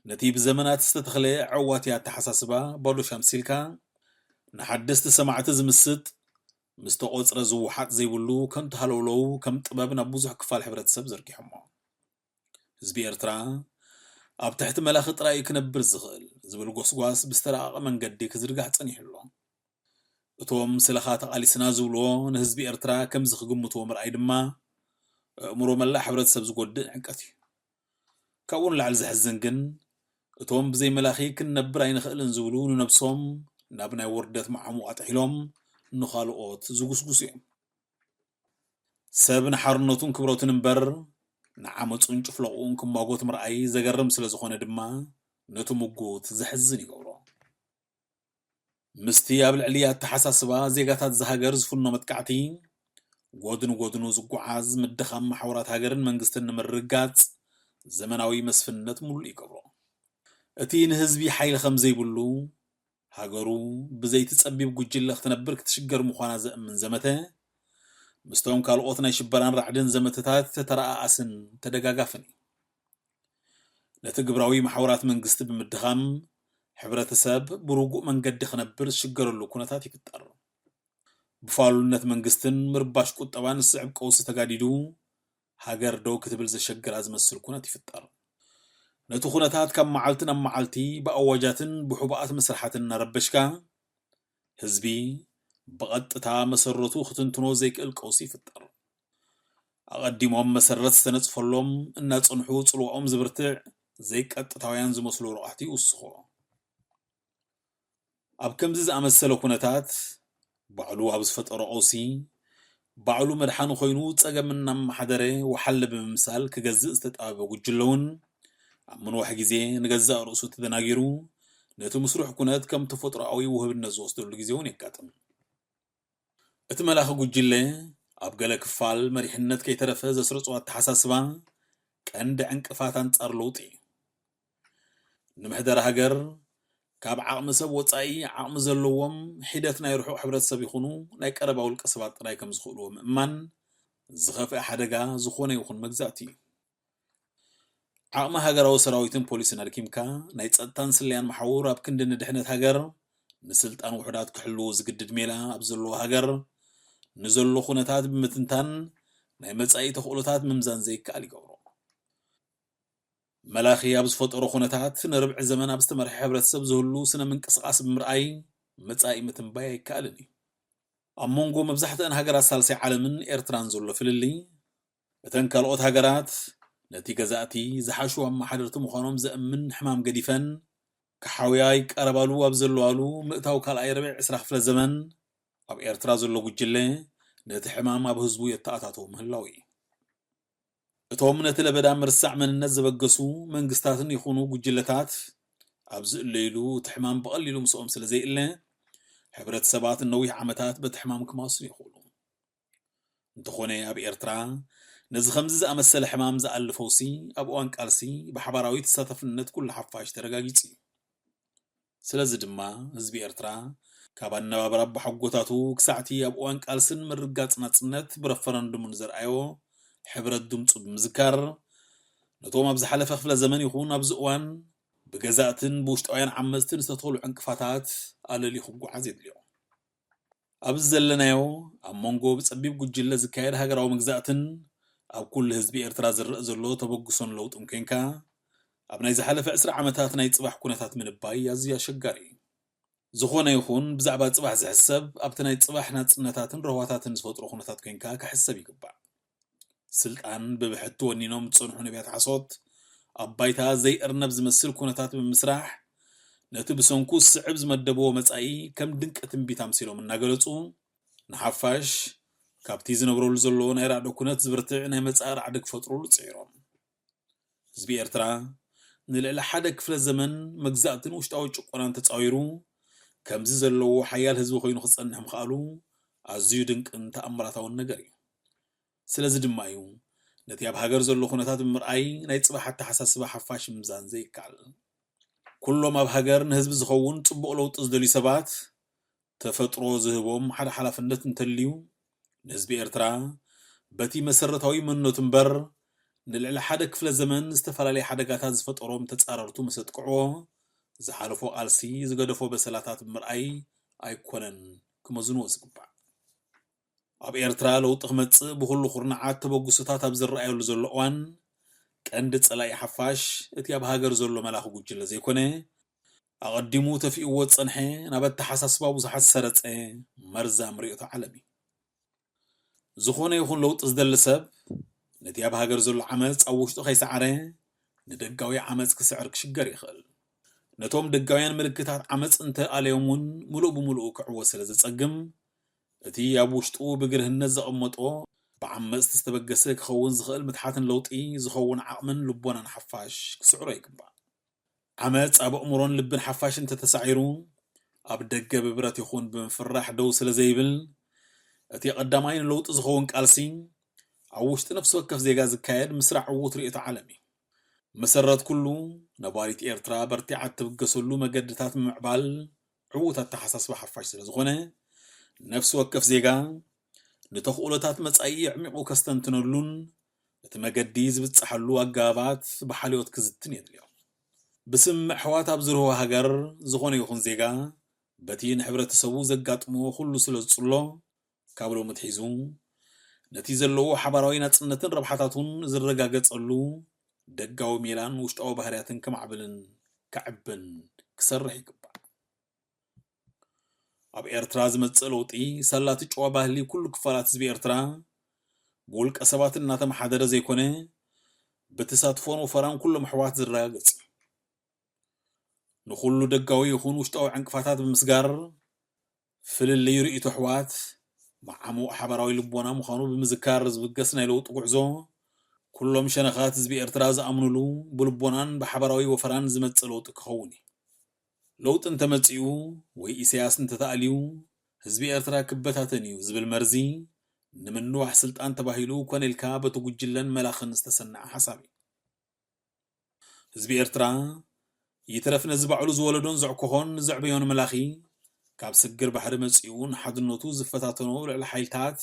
ነቲ ብዘመናት ዝተተኽለ ዕዋትያ ኣተሓሳስባ ባዶ ሻምሲልካ፣ ንሓደስቲ ሰማዕቲ ዝምስጥ፣ ምስ ተቖጽረ ዝወሓጥ ዘይብሉ ከንቱ ሃለውለው ከም ጥበብ ናብ ብዙሕ ክፋል ሕብረተሰብ ዘርጊሖሞ። ህዝቢ ኤርትራ፣ ኣብ ትሕቲ መላኺ ጥራይ እዩ ክነብር ዝኽእል ዝብል ጎስጓስ ብዝተራቐቐ መንገዲ ክዝርጋሕ ጸኒሑ ኣሎ። እቶም ስለኻ ተቓሊስና ዝብልዎ ንህዝቢ ኤርትራ ከምዚ ክግምትዎ ምርኣይ ድማ፣ ኣእምሮ መላእ ሕብረተሰብ ዝጎድእ ንዕቀት እዩ። ካብኡ ንላዕሊ ዘሕዝን ግን፣ እቶም ብዘይ መላኺ ክንነብር ኣይንኽእልን ዝብሉ ንነብሶም ናብ ናይ ውርደት መዓሙቕ ኣጥሒሎም ንኻልኦት ዝጉስጉሱ እዮም። ሰብ ንሓርነቱን ክብረቱን እምበር ንዓመፁን ጭፍለቑን ክማጎት ምርኣይ ዘገርም ስለ ዝኾነ ድማ ነቲ ምጉት ዘሕዝን ይገብሮ። ምስቲ ኣብ ልዕሊ ኣተሓሳስባ ዜጋታት እዛ ሃገር ዝፍኖ መጥቃዕቲ፣ ጎድኒ ጎድኑ ዝጓዓዝ ምድኻም መሓውራት ሃገርን መንግስትን ንምርግጋጽ ዘመናዊ መስፍንነት ምሉእ ይገብሮ። እቲ ንህዝቢ ሓይሊ ከም ዘይብሉ፣ ሃገሩ ብዘይቲ ጸቢብ ጉጅለ ክትነብር ክትሽገር ምዃና ዘእምን ዘመተ፣ ምስቶም ካልኦት ናይ ሽበራን ራዕድን ዘመተታት ተተረኣኣስን ተደጋጋፍን እዩ። ነቲ ግብራዊ መሓውራት መንግስቲ ብምድኻም፣ ሕብረተሰብ ብርጉእ መንገዲ ክነብር ዝሽገረሉ ኩነታት ይፍጠር። ብፋሉልነት መንግስትን ምርባሽ ቁጠባን ዝስዕብ ቀውሲ ተጋዲዱ፣ ሃገር ደው ክትብል ዘሸግራ ዝመስል ኩነት ይፍጠር። ነቲ ኩነታት ካብ መዓልቲ ናብ መዓልቲ ብኣዋጃትን ብሕቡኣት መስርሓትን እናረበሽካ፣ ህዝቢ ብቐጥታ መሰረቱ ክትንትኖ ዘይክእል ቀውሲ ይፍጠር። ኣቐዲሞም መሰረት ዝተነጽፈሎም እናጸንሑ ጽልዋኦም ዝብርትዕ ዘይቀጥታውያን ዝመስሉ ረቋሕቲ ይውስኾ። ኣብ ከምዚ ዝኣመሰለ ኩነታት፣ ባዕሉ ኣብ ዝፈጠሮ ቀውሲ፣ ባዕሉ መድሓኒ ኮይኑ ጸገም እናመሓደረ ወሓለ ብምምሳል ክገዝእ ዝተጣበበ ጉጅለ እውን ኣብ ምንዋሕ ግዜ ንገዛእ ርእሱ ተደናጊሩ፣ ነቲ ምስሩሕ ኩነት ከም ተፈጥሮኣዊ ውህብነት ዝወስደሉ ግዜ እውን የጋጥም። እቲ መላኺ ጉጅለ ኣብ ገለ ክፋል መሪሕነት ከይተረፈ ዘስረጾ ኣተሓሳስባ ቀንዲ ዕንቅፋት ኣንጻር ለውጢ እዩ። ንምሕደራ ሃገር ካብ ዓቕሚ ሰብ ወጻኢ ዓቕሚ ዘለዎም ሒደት ናይ ርሑቕ ሕብረተሰብ ይኹኑ ናይ ቀረባ ውልቀ ሰባት ጥራይ ከም ዝኽእልዎ ምእማን ዝኸፍአ ሓደጋ ዝኾነ ይኹን መግዛእቲ እዩ። ዓቕሚ ሃገራዊ ሰራዊትን ፖሊስን ኣድኪምካ፣ ናይ ጸጥታን ስለያን መሓውር ኣብ ክንዲ ንድሕነት ሃገር፣ ንስልጣን ውሑዳት ክሕልዉ ዝግድድ ሜላ ኣብ ዘለዎ ሃገር፣ ንዘሎ ኩነታት ብምትንታን ናይ መጻኢ ተኽእሎታት ምምዛን ዘይከኣል ይገብሮ። መላኺ ኣብ ዝፈጠሮ ኩነታት ንርብዒ ዘመን ኣብ ዝተመርሐ ሕብረተሰብ ዝህሉ ስነ ምንቅስቓስ ብምርኣይ መጻኢ ምትንባይ ኣይከኣልን እዩ። ኣብ መንጎ መብዛሕትአን ሃገራት ሳልሳይ ዓለምን ኤርትራን ዘሎ ፍልልይ፣ እተን ካልኦት ሃገራት ነቲ ገዛእቲ ዝሓሹ ኣመሓደርቲ ምዃኖም ዘእምን ሕማም ገዲፈን ክሓውያ ይቃረባሉ ኣብ ዘለዋሉ ምእታው ካልኣይ ርብዒ ዕስራ ክፍለ ዘመን፣ ኣብ ኤርትራ ዘሎ ጉጅለ ነቲ ሕማም ኣብ ህዝቡ የተኣታተው ምህላው እዩ። እቶም ነቲ ለበዳ ምርሳዕ መንነት ዘበገሱ መንግስታትን ይኹኑ ጉጅለታት ኣብ ዝእለይሉ እቲ ሕማም ብቐሊሉ ምስኦም ስለ ዘይእለ፣ ሕብረተሰባት ንነዊሕ ዓመታት በቲ ሕማም ክማስኑ ይኽእሉ። እንተኾነ ኣብ ኤርትራ ነዚ ከምዚ ዝኣመሰለ ሕማም ዝኣሊ ፈውሲ ኣብ እዋን ቃልሲ ብሓባራዊ ተሳታፍነት ኩሉ ሓፋሽ ተረጋጊጹ እዩ። ስለዚ ድማ ህዝቢ ኤርትራ ካብ ኣነባብራ ኣቦሓጎታቱ ክሳዕቲ ኣብ እዋን ቃልስን ምርግጋጽ ናጽነት ብረፈረንዱምን ዘርኣዮ ሕብረት ድምጹ ብምዝካር፣ ነቶም ኣብ ዝሓለፈ ክፍለ ዘመን ይኹን ኣብዚ እዋን ብገዛእትን ብውሽጣውያን ዓመጽትን ዝተተኽሉ ዕንቅፋታት ኣለልዩ ክጓዓዝ የድልዮ። ኣብዚ ዘለናዮ ኣብ መንጎ ብጸቢብ ጉጅለ ዝካየድ ሃገራዊ መግዛእትን ኣብ ኩሉ ህዝቢ ኤርትራ ዝረኣ ዘሎ ተበግሶን ለውጥን ኮንካ፣ ኣብ ናይ ዝሓለፈ ዕስራ ዓመታት ናይ ጽባሕ ኩነታት ምንባይ ኣዝዩ ኣሸጋሪ እዩ። ዝኾነ ይኹን ብዛዕባ ጽባሕ ዝሕሰብ ኣብቲ ናይ ጽባሕ ናጽነታትን ረህዋታትን ዝፈጥሮ ኩነታት ኮንካ ክሕሰብ ይግባእ። ስልጣን ብብሕቲ ወኒኖም ዝጸንሑ ነቢያት ሓሶት ኣብ ባይታ ዘይእርነብ ዝመስል ኩነታት ብምስራሕ፣ ነቲ ብሰንኩ ዝስዕብ ዝመደብዎ መጻኢ ከም ድንቂ ትንቢት ኣምሲሎም እናገለጹ፣ ንሓፋሽ ካብቲ ዝነብረሉ ዘሎ ናይ ራዕዲ ኩነት ዝብርትዕ ናይ መጻኢ ራዕዲ ክፈጥሩሉ ጽዒሮም። ህዝቢ ኤርትራ ንልዕሊ ሓደ ክፍለ ዘመን መግዛእትን ውሽጣዊ ጭቆናን ተጻዊሩ፣ ከምዚ ዘለዎ ሓያል ህዝቢ ኮይኑ ክጸንሕ ምኽኣሉ ኣዝዩ ድንቅን ተኣምራታውን ነገር እዩ። ስለዚ ድማ እዩ ነቲ ኣብ ሃገር ዘሎ ኩነታት ብምርኣይ ናይ ጽባሕ ኣተሓሳስባ ሓፋሽ ምምዛን ዘይከኣል። ኩሎም ኣብ ሃገር ንህዝቢ ዝኸውን ጽቡቕ ለውጢ ዝደልዩ ሰባት ተፈጥሮ ዝህቦም ሓደ ሓላፍነት እንተልዩ፣ ንህዝቢ ኤርትራ በቲ መሰረታዊ መንነቱ እምበር ንልዕሊ ሓደ ክፍለ ዘመን ዝተፈላለየ ሓደጋታት ዝፈጠሮም ተጻረርቱ ምስ ኣጥቅዕዎ፣ ዝሓለፎ ቃልሲ ዝገደፎ በሰላታት ብምርኣይ ኣይኮነን ክመዝንዎ ዝግባእ። ኣብ ኤርትራ ለውጢ ክመጽእ ብኹሉ ኩርናዓት ተበግሶታት ኣብ ዝረኣየሉ ዘሎ እዋን፣ ቀንዲ ጸላኢ ሓፋሽ እቲ ኣብ ሃገር ዘሎ መላኺ ጉጅለ ዘይኮነ፣ ኣቐዲሙ ተፊእዎ ዝጸንሐ፣ ናብ ኣተሓሳስባ ብዙሓት ዝሰረጸ መርዛም ርእዮቶ ዓለም እዩ። ዝኾነ ይኹን ለውጢ ዝደሊ ሰብ፣ ነቲ ኣብ ሃገር ዘሎ ዓመጽ ኣብ ውሽጡ ከይሰዓረ፣ ንደጋዊ ዓመጽ ክስዕር ክሽገር ይኽእል። ነቶም ደጋውያን ምልክታት ዓመጽ እንተ ኣለዮም እውን፣ ምሉእ ብምሉእ ክዕወት ስለ ዘጸግም፣ እቲ ኣብ ውሽጡ ብግርህነት ዘቐመጦ ብዓመፅቲ ዝተበገሰ ክኸውን ዝኽእል ምትሓትን ለውጢ ዝኸውን ዓቕምን ልቦናን ሓፋሽ ክስዕሮ ይግባእ። ዓመፅ ኣብ ኣእምሮን ልብን ሓፋሽ እንተተሳዒሩ፣ ኣብ ደገ ብብረት ይኹን ብምፍራሕ ደው ስለ ዘይብል፣ እቲ ቀዳማይ ንለውጢ ዝኸውን ቃልሲ ኣብ ውሽጢ ነፍሲ ወከፍ ዜጋ ዝካየድ ምስራዕ ዕዉት ርእዮተ ዓለም እዩ። መሰረት ኩሉ፣ ነባሪት ኤርትራ በርቲዓ እትብገሰሉ መገድታት ምምዕባል ዕዉት ኣተሓሳስባ ሓፋሽ ስለ ዝኾነ፣ ነፍሲ ወከፍ ዜጋ ንተኽእሎታት መጻኢ ኣዕሚቑ ከስተንትነሉን እቲ መገዲ ዝብጻሓሉ ኣገባባት ብሓልዮት ክዝትን የድልዮ። ብስምምዕ ኣሕዋት ኣብ ዝርህዋ ሃገር ዝኾነ ይኹን ዜጋ በቲ ንሕብረተሰቡ ዘጋጥሞ ኩሉ ስለ ዝጽሎ፣ ካብ ሎሚ ኣትሒዙ ነቲ ዘለዎ ሓባራዊ ናጽነትን ረብሓታቱን ዝረጋገጸሉ ደጋዊ ሜላን ውሽጣዊ ባህርያትን ከማዕብልን ከዕብን ክሰርሕ ይግባእ። ኣብ ኤርትራ ዝመጽእ ለውጢ ሳላ እቲ ጨዋ ባህሊ ኩሉ ክፋላት ህዝቢ ኤርትራ ብውልቀ ሰባት እናተመሓደረ ዘይኮነ፣ ብተሳትፎን ወፈራን ኩሎም ኣሕዋት ዝረጋገጽ እዩ። ንኹሉ ደጋዊ ይኹን ውሽጣዊ ዕንቅፋታት ብምስጋር፣ ፍልልይ ርእይቶ ኣሕዋት መዓሙቕ ሓባራዊ ልቦና ምዃኑ ብምዝካር ዝብገስ ናይ ለውጢ ጉዕዞ፣ ኩሎም ሸነኻት ህዝቢ ኤርትራ ዝኣምኑሉ፣ ብልቦናን ብሓባራዊ ወፈራን ዝመጽእ ለውጢ ክኸውን እዩ። ለውጢ እንተመጺኡ ወይ ኢሳያስ እንተተኣልዩ፣ ህዝቢ ኤርትራ ክበታተን እዩ ዝብል መርዚ፣ ንምንዋሕ ስልጣን ተባሂሉ ኮነ ኢልካ በቲ ጉጅለን መላኽን ዝተሰነዐ ሓሳብ እዩ። ህዝቢ ኤርትራ ይትረፍ ነዚ ባዕሉ ዝወለዶን ዘዕኮኾን ዘዕበዮን መላኺ፣ ካብ ስግር ባሕሪ መጺኡ ንሓድነቱ ዝፈታተኖ ልዕሊ ሓይልታት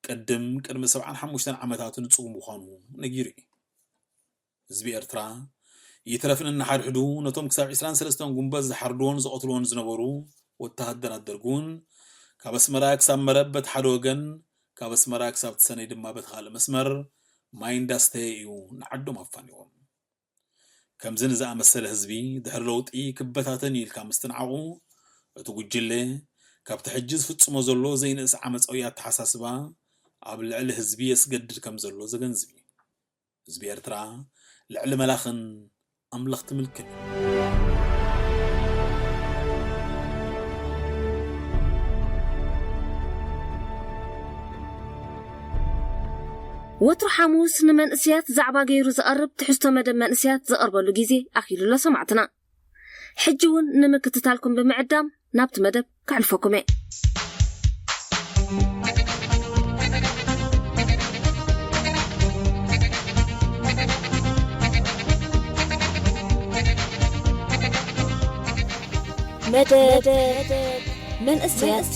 ቅድም ቅድሚ ሰብዓን ሓሙሽተን ዓመታት ንጹር ምዃኑ ነጊሩ እዩ። ህዝቢ ኤርትራ ይትረፍ ነንሓድሕዱ ነቶም ክሳብ ዕስራን ሰለስተን ጉንበት ዝሓርድዎን ዝቐትልዎን ዝነበሩ ወተሃደራት ደርግ እውን ካብ ኣስመራ ክሳብ መረብ በቲ ሓደ ወገን፣ ካብ ኣስመራ ክሳብ ተሰነይ ድማ በቲ ካልእ መስመር ማይ እንዳስተየ እዩ ንዓዶም ኣፋንዎም። ከምዚ ንዝኣመሰለ ህዝቢ ድሕሪ ለውጢ ክበታተን እዩ ኢልካ ምስትንዓቑ፣ እቲ ጉጅለ ካብቲ ሕጂ ዝፍጽሞ ዘሎ ዘይንእስ ዓመጻዊ ኣተሓሳስባ ኣብ ልዕሊ ህዝቢ የስገድድ ከም ዘሎ ዘገንዝብ እዩ። ህዝቢ ኤርትራ ልዕሊ መላኽን ኣምለኽቲ ምልክን እዩ። ወትሩ ሓሙስ ንመንእስያት ዛዕባ ገይሩ ዝቐርብ ትሕዝቶ መደብ መንእስያት ዝቐርበሉ ግዜ ኣኺሉ ኣሎ ሰማዕትና። ሕጂ እውን ንምክትታልኩም ብምዕዳም ናብቲ መደብ ከሕልፈኩም እየ። መደብ መንእስያት።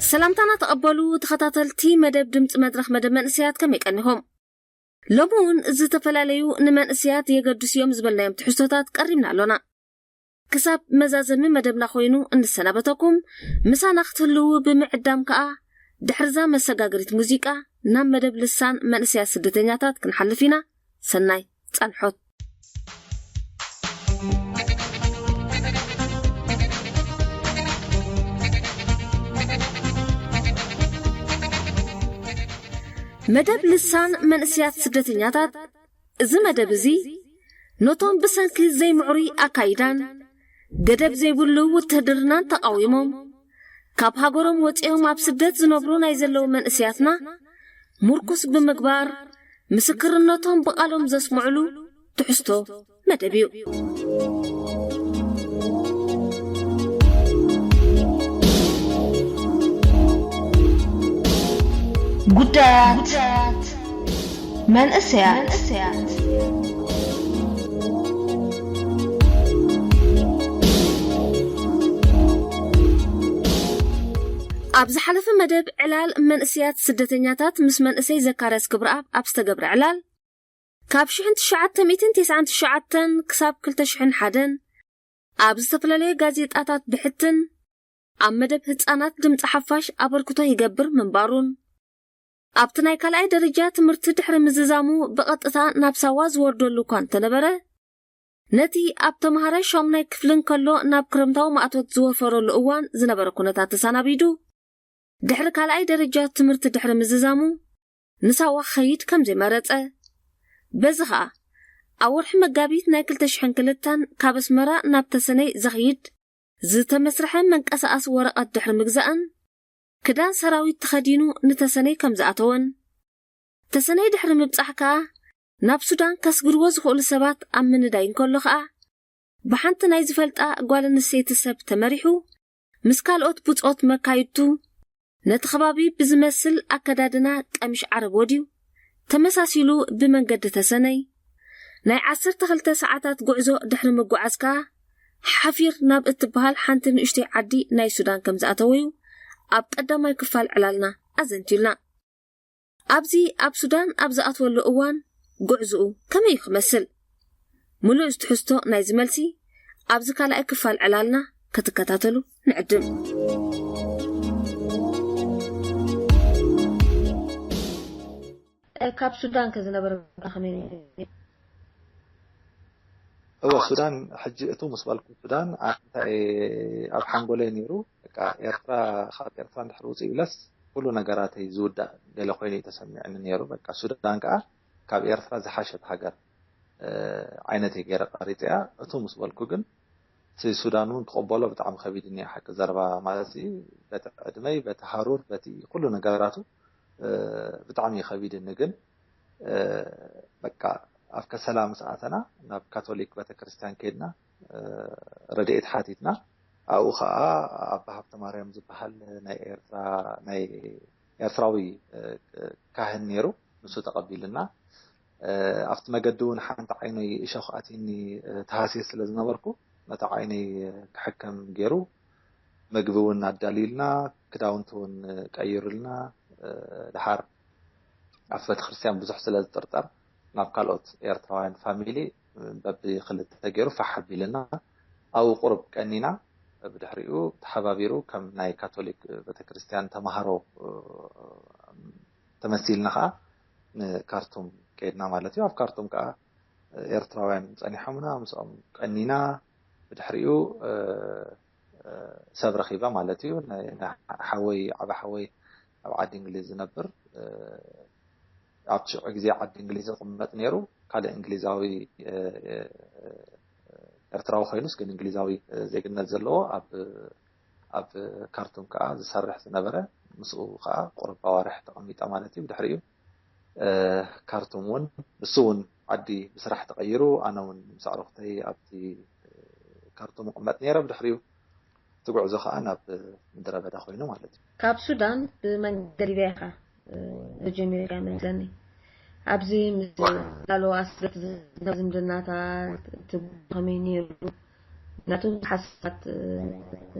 ሰላምታና ተቐበሉ ተኸታተልቲ መደብ ድምፂ መድረኽ መደብ መንእስያት፣ ከመይ ቀኒኹም? ሎሚ እውን ዝተፈላለዩ ንመንእስያት የገድሱ እዮም ዝበልናዮም ትሕዝቶታት ቀሪብና ኣሎና። ክሳብ መዛዘሚ መደብና ኮይኑ እንሰናበተኩም፣ ምሳና ክትህልዉ ብምዕዳም ከኣ ድሕርዛ መሰጋገሪት ሙዚቃ ናብ መደብ ልሳን መንእስያት ስደተኛታት ክንሓልፍ ኢና። ሰናይ ጻንሖት። መደብ ልሳን መንእስያት ስደተኛታት። እዚ መደብ እዚ ነቶም ብሰንኪ ዘይምዕሩይ ኣካይዳን ገደብ ዘይብሉ ውትህድርናን ተቓዊሞም ካብ ሃገሮም ወጺኦም ኣብ ስደት ዝነብሩ ናይ ዘለዉ መንእስያትና ምርኩስ ብምግባር ምስክርነቶም ብቓሎም ዘስምዕሉ ትሕዝቶ መደብ እዩ። ጉዳያት መንእሰያት። ኣብ ዝሓለፈ መደብ ዕላል መንእሰያት ስደተኛታት ምስ መንእሰይ ዘካርያስ ክብረኣብ ኣብ ዝተገብረ ዕላል፣ ካብ ሽሕን ትሽዓተ ሚእትን ተስዓን ትሽዓተን ክሳብ ክልተ ሽሕን ሓደን ኣብ ዝተፈላለየ ጋዜጣታት ብሕትን ኣብ መደብ ህጻናት ድምጺ ሓፋሽ ኣበርክቶ ይገብር ምንባሩን፣ ኣብቲ ናይ ካልኣይ ደረጃ ትምህርቲ ድሕሪ ምዝዛሙ ብቐጥታ ናብ ሳዋ ዝወርደሉ እኳ እንተነበረ፣ ነቲ ኣብ ተምሃራይ ሻሙናይ ክፍሊ እንከሎ ናብ ክረምታዊ ማእቶት ዝወፈረሉ እዋን ዝነበረ ኩነታት ተሰናቢዱ፣ ድሕሪ ካልኣይ ደረጃ ትምህርቲ ድሕሪ ምዝዛሙ ንሳዋ ክኸይድ ከም ዘይመረጸ፣ በዚ ኸኣ ኣብ ወርሒ መጋቢት ናይ ክልተ ሽሕን ክልተን ካብ ኣስመራ ናብ ተሰነይ ዘኽይድ ዝተመስርሐ መንቀሳቐሲ ወረቐት ድሕሪ ምግዛእን ክዳን ሰራዊት ተኸዲኑ ንተሰነይ ከም ዝኣተወን፣ ተሰነይ ድሕሪ ምብጻሕ ከኣ ናብ ሱዳን ከስግርዎ ዝኽእሉ ሰባት ኣብ ምንዳይ እንከሎ ከኣ፣ ብሓንቲ ናይ ዝፈልጣ ጓል ኣንስተይቲ ሰብ ተመሪሑ፣ ምስ ካልኦት ብጾት መካይድቱ ነቲ ከባቢ ብዝመስል ኣከዳድና ቀሚሽ ዓረብ ወድዩ፣ ተመሳሲሉ ብመንገዲ ተሰነይ ናይ ዓሰርተ ክልተ ሰዓታት ጉዕዞ ድሕሪ ምጉዓዝ ከኣ፣ ሓፊር ናብ እትበሃል ሓንቲ ንእሽቶይ ዓዲ ናይ ሱዳን ከም ዝኣተወዩ ኣብ ቀዳማይ ክፋል ዕላልና ኣዘንቲልና። ኣብዚ ኣብ ሱዳን ኣብ ዝኣትወሉ እዋን ጉዕዝኡ ከመይ ክመስል? ምሉእ ትሕዝቶ ናይዚ መልሲ ኣብዚ ካልኣይ ክፋል ዕላልና ክትከታተሉ ንዕድም። ካብ ሱዳን ከዝነበረ ከመይ ነይሩ? እወ፣ ሱዳን ሕጂ እቱ ምስ በልኩ ሱዳን እንታይ ኣብ ሓንጎለይ ነይሩ። በቃ ኤርትራ፣ ካብ ኤርትራ እንድሕር ውፅእ ኢለስ ኩሉ ነገራተይ ዝውዳእ ገለ ኮይኑ እዩ ተሰሚዕኒ ነይሩ። በቃ ሱዳን ከዓ ካብ ኤርትራ ዝሓሸት ሃገር ዓይነት ገይረ ቀሪፀያ። እቱ ምስ በልኩ ግን እቲ ሱዳን እውን ክቕበሎ ብጣዕሚ ከቢድኒ እዩ፣ ሓቂ ዘረባ ማለት እዩ። በቲ ዕድመይ፣ በቲ ሃሩር፣ በቲ ኩሉ ነገራቱ ብጣዕሚ እዩ ከቢድኒ። ግን በቃ ኣብ ከሰላ ምስ ኣተና ናብ ካቶሊክ ቤተክርስትያን ከይድና ረድኤት ሓቲትና። ኣብኡ ከዓ ኣባ ሃብተ ማርያም ዝበሃል ናይ ኤርትራ ናይ ኤርትራዊ ካህን ነይሩ። ንሱ ተቐቢልና። ኣብቲ መገዲ እውን ሓንቲ ዓይነይ እሾኽ ኣትኒ ተሃስየ ስለ ዝነበርኩ ነታ ዓይነይ ክሕከም ገይሩ። ምግቢ እውን ኣዳልዩልና፣ ክዳውንቲ እውን ቀይሩልና። ድሓር ኣብ ቤተክርስትያን ብዙሕ ስለ ዝጥርጠር ናብ ካልኦት ኤርትራውያን ፋሚሊ በብክልተ ገይሩ ፋሕ ኣቢልና። ኣብኡ ቁሩብ ቀኒና። ብድሕሪኡ ተሓባቢሩ ከም ናይ ካቶሊክ ቤተክርስትያን ተማሃሮ ተመሲልና ከዓ ንካርቱም ከይድና ማለት እዩ። ኣብ ካርቱም ከዓ ኤርትራውያን ጸኒሖምና፣ ምስኦም ቀኒና። ብድሕሪኡ ሰብ ረኺበ ማለት እዩ። ሓወይ፣ ዓቢ ሓወይ ኣብ ዓዲ እንግሊዝ ዝነብር፣ ኣብቲ ሽዑ ግዜ ዓዲ እንግሊዝ ዝቕመጥ ነይሩ። ካልእ እንግሊዛዊ፣ ኤርትራዊ ኮይኑስ ግን እንግሊዛዊ ዜግነት ዘለዎ ኣብ ኣብ ካርቱም ከዓ ዝሰርሕ ዝነበረ፣ ምስኡ ከዓ ቁሩብ ኣዋርሕ ተቐሚጠ ማለት እዩ። ብድሕሪኡ ካርቱም እውን ንሱ እውን ዓዲ ብስራሕ ተቐይሩ፣ ኣነ እውን ምስ ኣዕሩኽተይ ኣብቲ ካርቱም እቕመጥ ነይረ። ብድሕሪኡ እቲ ጉዕዞ ከዓ ናብ ምድረ በዳ ኮይኑ ማለት እዩ። ካብ ሱዳን ብመንገዲ ሊብያ ኢኻ ተጀሚርካ ይመስለኒ። ኣብዚ ምስ ላሎ ኣስደት ዝነበረ ዝምድናታት እቲ ጉዕዞ ከመይ ነይሩ? ምክንያቱ ብዙሓት ሰባት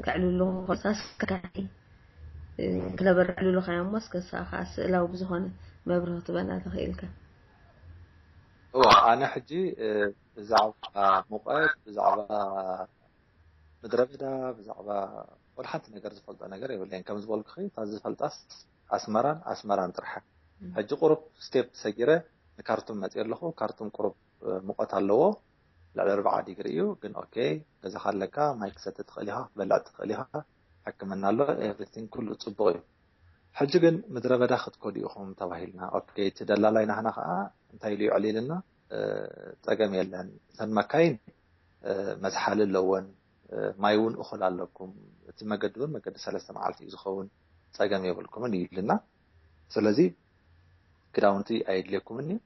ከዕልሉ ከሳስ ከካሒ ክነበርዕልሉ ከያ እሞ እስከ ንስኻ ከዓ ስእላዊ ብዝኾነ መብርህ ክትበና ተኽኢልካ። እዋ ኣነ ሕጂ ብዛዕባ ሙቐት ብዛዕባ ምድረ በዳ ብዛዕባ ወላ ሓንቲ ነገር ዝፈልጦ ነገር የብለይን። ከም ዝበልኩኺ እታ ዝፈልጣስ ኣስመራን ኣስመራን ጥራሕ። ሕጂ ቁሩብ ስቴፕ ሰጊረ ንካርቱም መፅእ ኣለኹ። ካርቱም ቁሩብ ሙቐት ኣለዎ፣ ልዕሊ ኣርባዓ ዲግሪ እዩ። ግን ኦኬ፣ ገዛኻ ኣለካ፣ ማይ ክሰቲ ትኽእል ኢኻ፣ ክትበልዕ ትኽእል ኢኻ፣ ሕክምና ኣሎ፣ ኤቭሪቲንግ ኩሉ ፅቡቕ እዩ። ሕጂ ግን ምድረ በዳ ክትከዱ ኢኹም ተባሂልና። ኦኬ፣ እቲ ደላላይ ናህና ከዓ እንታይ ኢሉ ይዕሊልና? ፀገም የለን፣ እተን መካይን መዝሓሊ ኣለወን፣ ማይ እውን እኹል ኣለኩም፣ እቲ መገዲ እውን መገዲ ሰለስተ መዓልቲ እዩ ዝኸውን፣ ፀገም የብልኩምን እዩ ኢልና። ስለዚ ክዳውንቲ ኣየድልየኩምን እዩ፣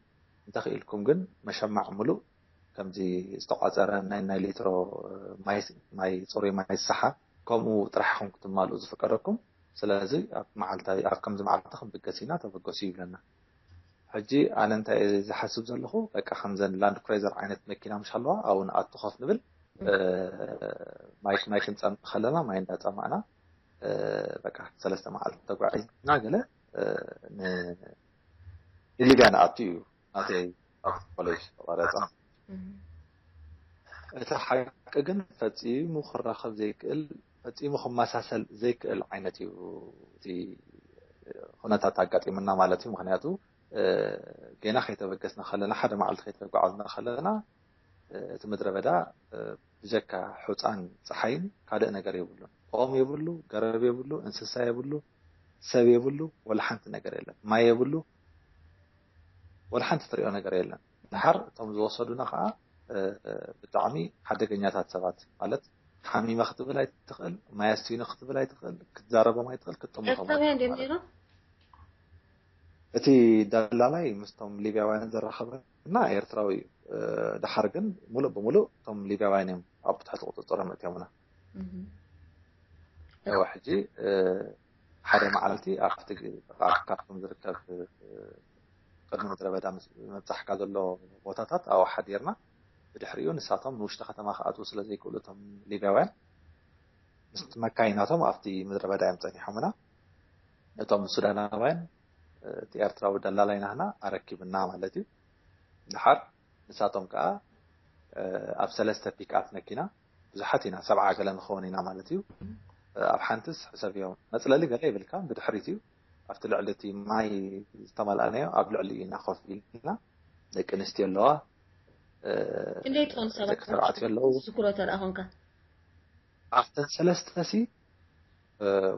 እንተኽኢልኩም ግን መሸማዕ ሙሉእ ከምዚ ዝተቋፀረ ናይ ናይ ሊትሮ ማይ፣ ማይ፣ ፅሩይ ማይ ዝሰሓ፣ ከምኡ ጥራሕ ኢኹም ክትማልኡ ዝፍቀደኩም። ስለዚ ኣብ መዓልታ፣ ኣብ ከምዚ መዓልቲ ክንብገስ ኢና፣ ተበገሱ ይብለና። ሕጂ ኣነ እንታይ እየ ዝሓስብ ዘለኹ፣ በቃ ከምዘን ላንድ ክሬዘር ዓይነት መኪና ምሽ ኣለዋ፣ ኣብኡ ንኣቱ ኮፍ ንብል። ማይ ማይ ክንፀምእ ከለና ማይ እንዳፀማእና በቃ ሰለስተ መዓልቲ ተጓዒዝና ገለ ንሊብያ ንኣቱ እዩ ናተይ ኮሌጅ ተቋረፀ። እቲ ሓቂ ግን ፈፂሙ ክራኸብ ዘይክእል፣ ፈፂሙ ክመሳሰል ዘይክእል ዓይነት እዩ እቲ ኩነታት ኣጋጢሙና ማለት እዩ። ምክንያቱ ገና ከይተበገስና ከለና፣ ሓደ መዓልቲ ከይተጓዓዝና ከለና እቲ ምድረ በዳ ብጀካ ሑፃን ፀሓይን ካልእ ነገር የብሉን። ኦም የብሉ፣ ገረብ የብሉ፣ እንስሳ የብሉ፣ ሰብ የብሉ፣ ወላ ሓንቲ ነገር የለን። ማይ የብሉ፣ ወላ ሓንቲ ትሪኦ ነገር የለን። ድሓር እቶም ዝወሰዱና ከዓ ብጣዕሚ ሓደገኛታት ሰባት፣ ማለት ሓሚመ ክትብል ኣይትኽእል፣ ማይ ኣስቲኒ ክትብል ኣይትኽእል፣ ክትዛረቦም ኣይትኽእል፣ ክትጥምቶም ኤርትራውያን ኣይትኽእል ድዮም ማለት እዩ። ነይሮም? እቲ ደላላይ ምስቶም ሊብያውያን ዘራኸበና ኤርትራዊ እዩ። እ፣ ድሓር ግን ሙሉእ ብሙሉእ እቶም ሊብያውያን እዮም ኣብ ትሕቲ ቁፅፅሮም እትዮምና። እህ። እወ፣ ሕጂ እ፣ ሓደ መዓልቲ ኣብቲ ግ-፣ ኣብ ካርቱም ዝርከብ እ፣ ቅድሚ ምድረ በዳ ምስ-፣ መብጻሕካ ዘሎ ቦታታት ኣብኡ ሓዲርና፣ ብድሕሪኡ ንሳቶም ንውሽጢ ከተማ ክኣትዉ ስለ ዘይክእሉ እቶም ሊብያውያን ምስቲ መካይናቶም ኣብቲ ምድረ በዳ እዮም ጸኒሖምና። እቶም ሱዳናውያን እቲ ኤርትራዊ ደላላይ ናህና ኣረኪብና ማለት እዩ። ድሓር ንሳቶም ከዓ ኣብ ሰለስተ ፒክኣፕ መኪና ብዙሓት ኢና፣ ሰብዓ ገለ ንኸውን ኢና ማለት እዩ። ኣብ ሓንትስ ሕሰብዮ መፅለሊ ገለ ይብልካ፣ ብድሕሪት እዩ ኣብቲ ልዕሊ እቲ ማይ ዝተመልኣናዮ ኣብ ልዕሊ ኢና ኮፍ ኢልና፣ ደቂ ኣንስትዮ ኣለዋ፣ ክንደይ ትኾኑ ሰባት ደቂ ተባዕትዮ ኣለዉ። ዝክሮ ተደኣ ኮንካ? ኣብተን ሰለስተ ሲ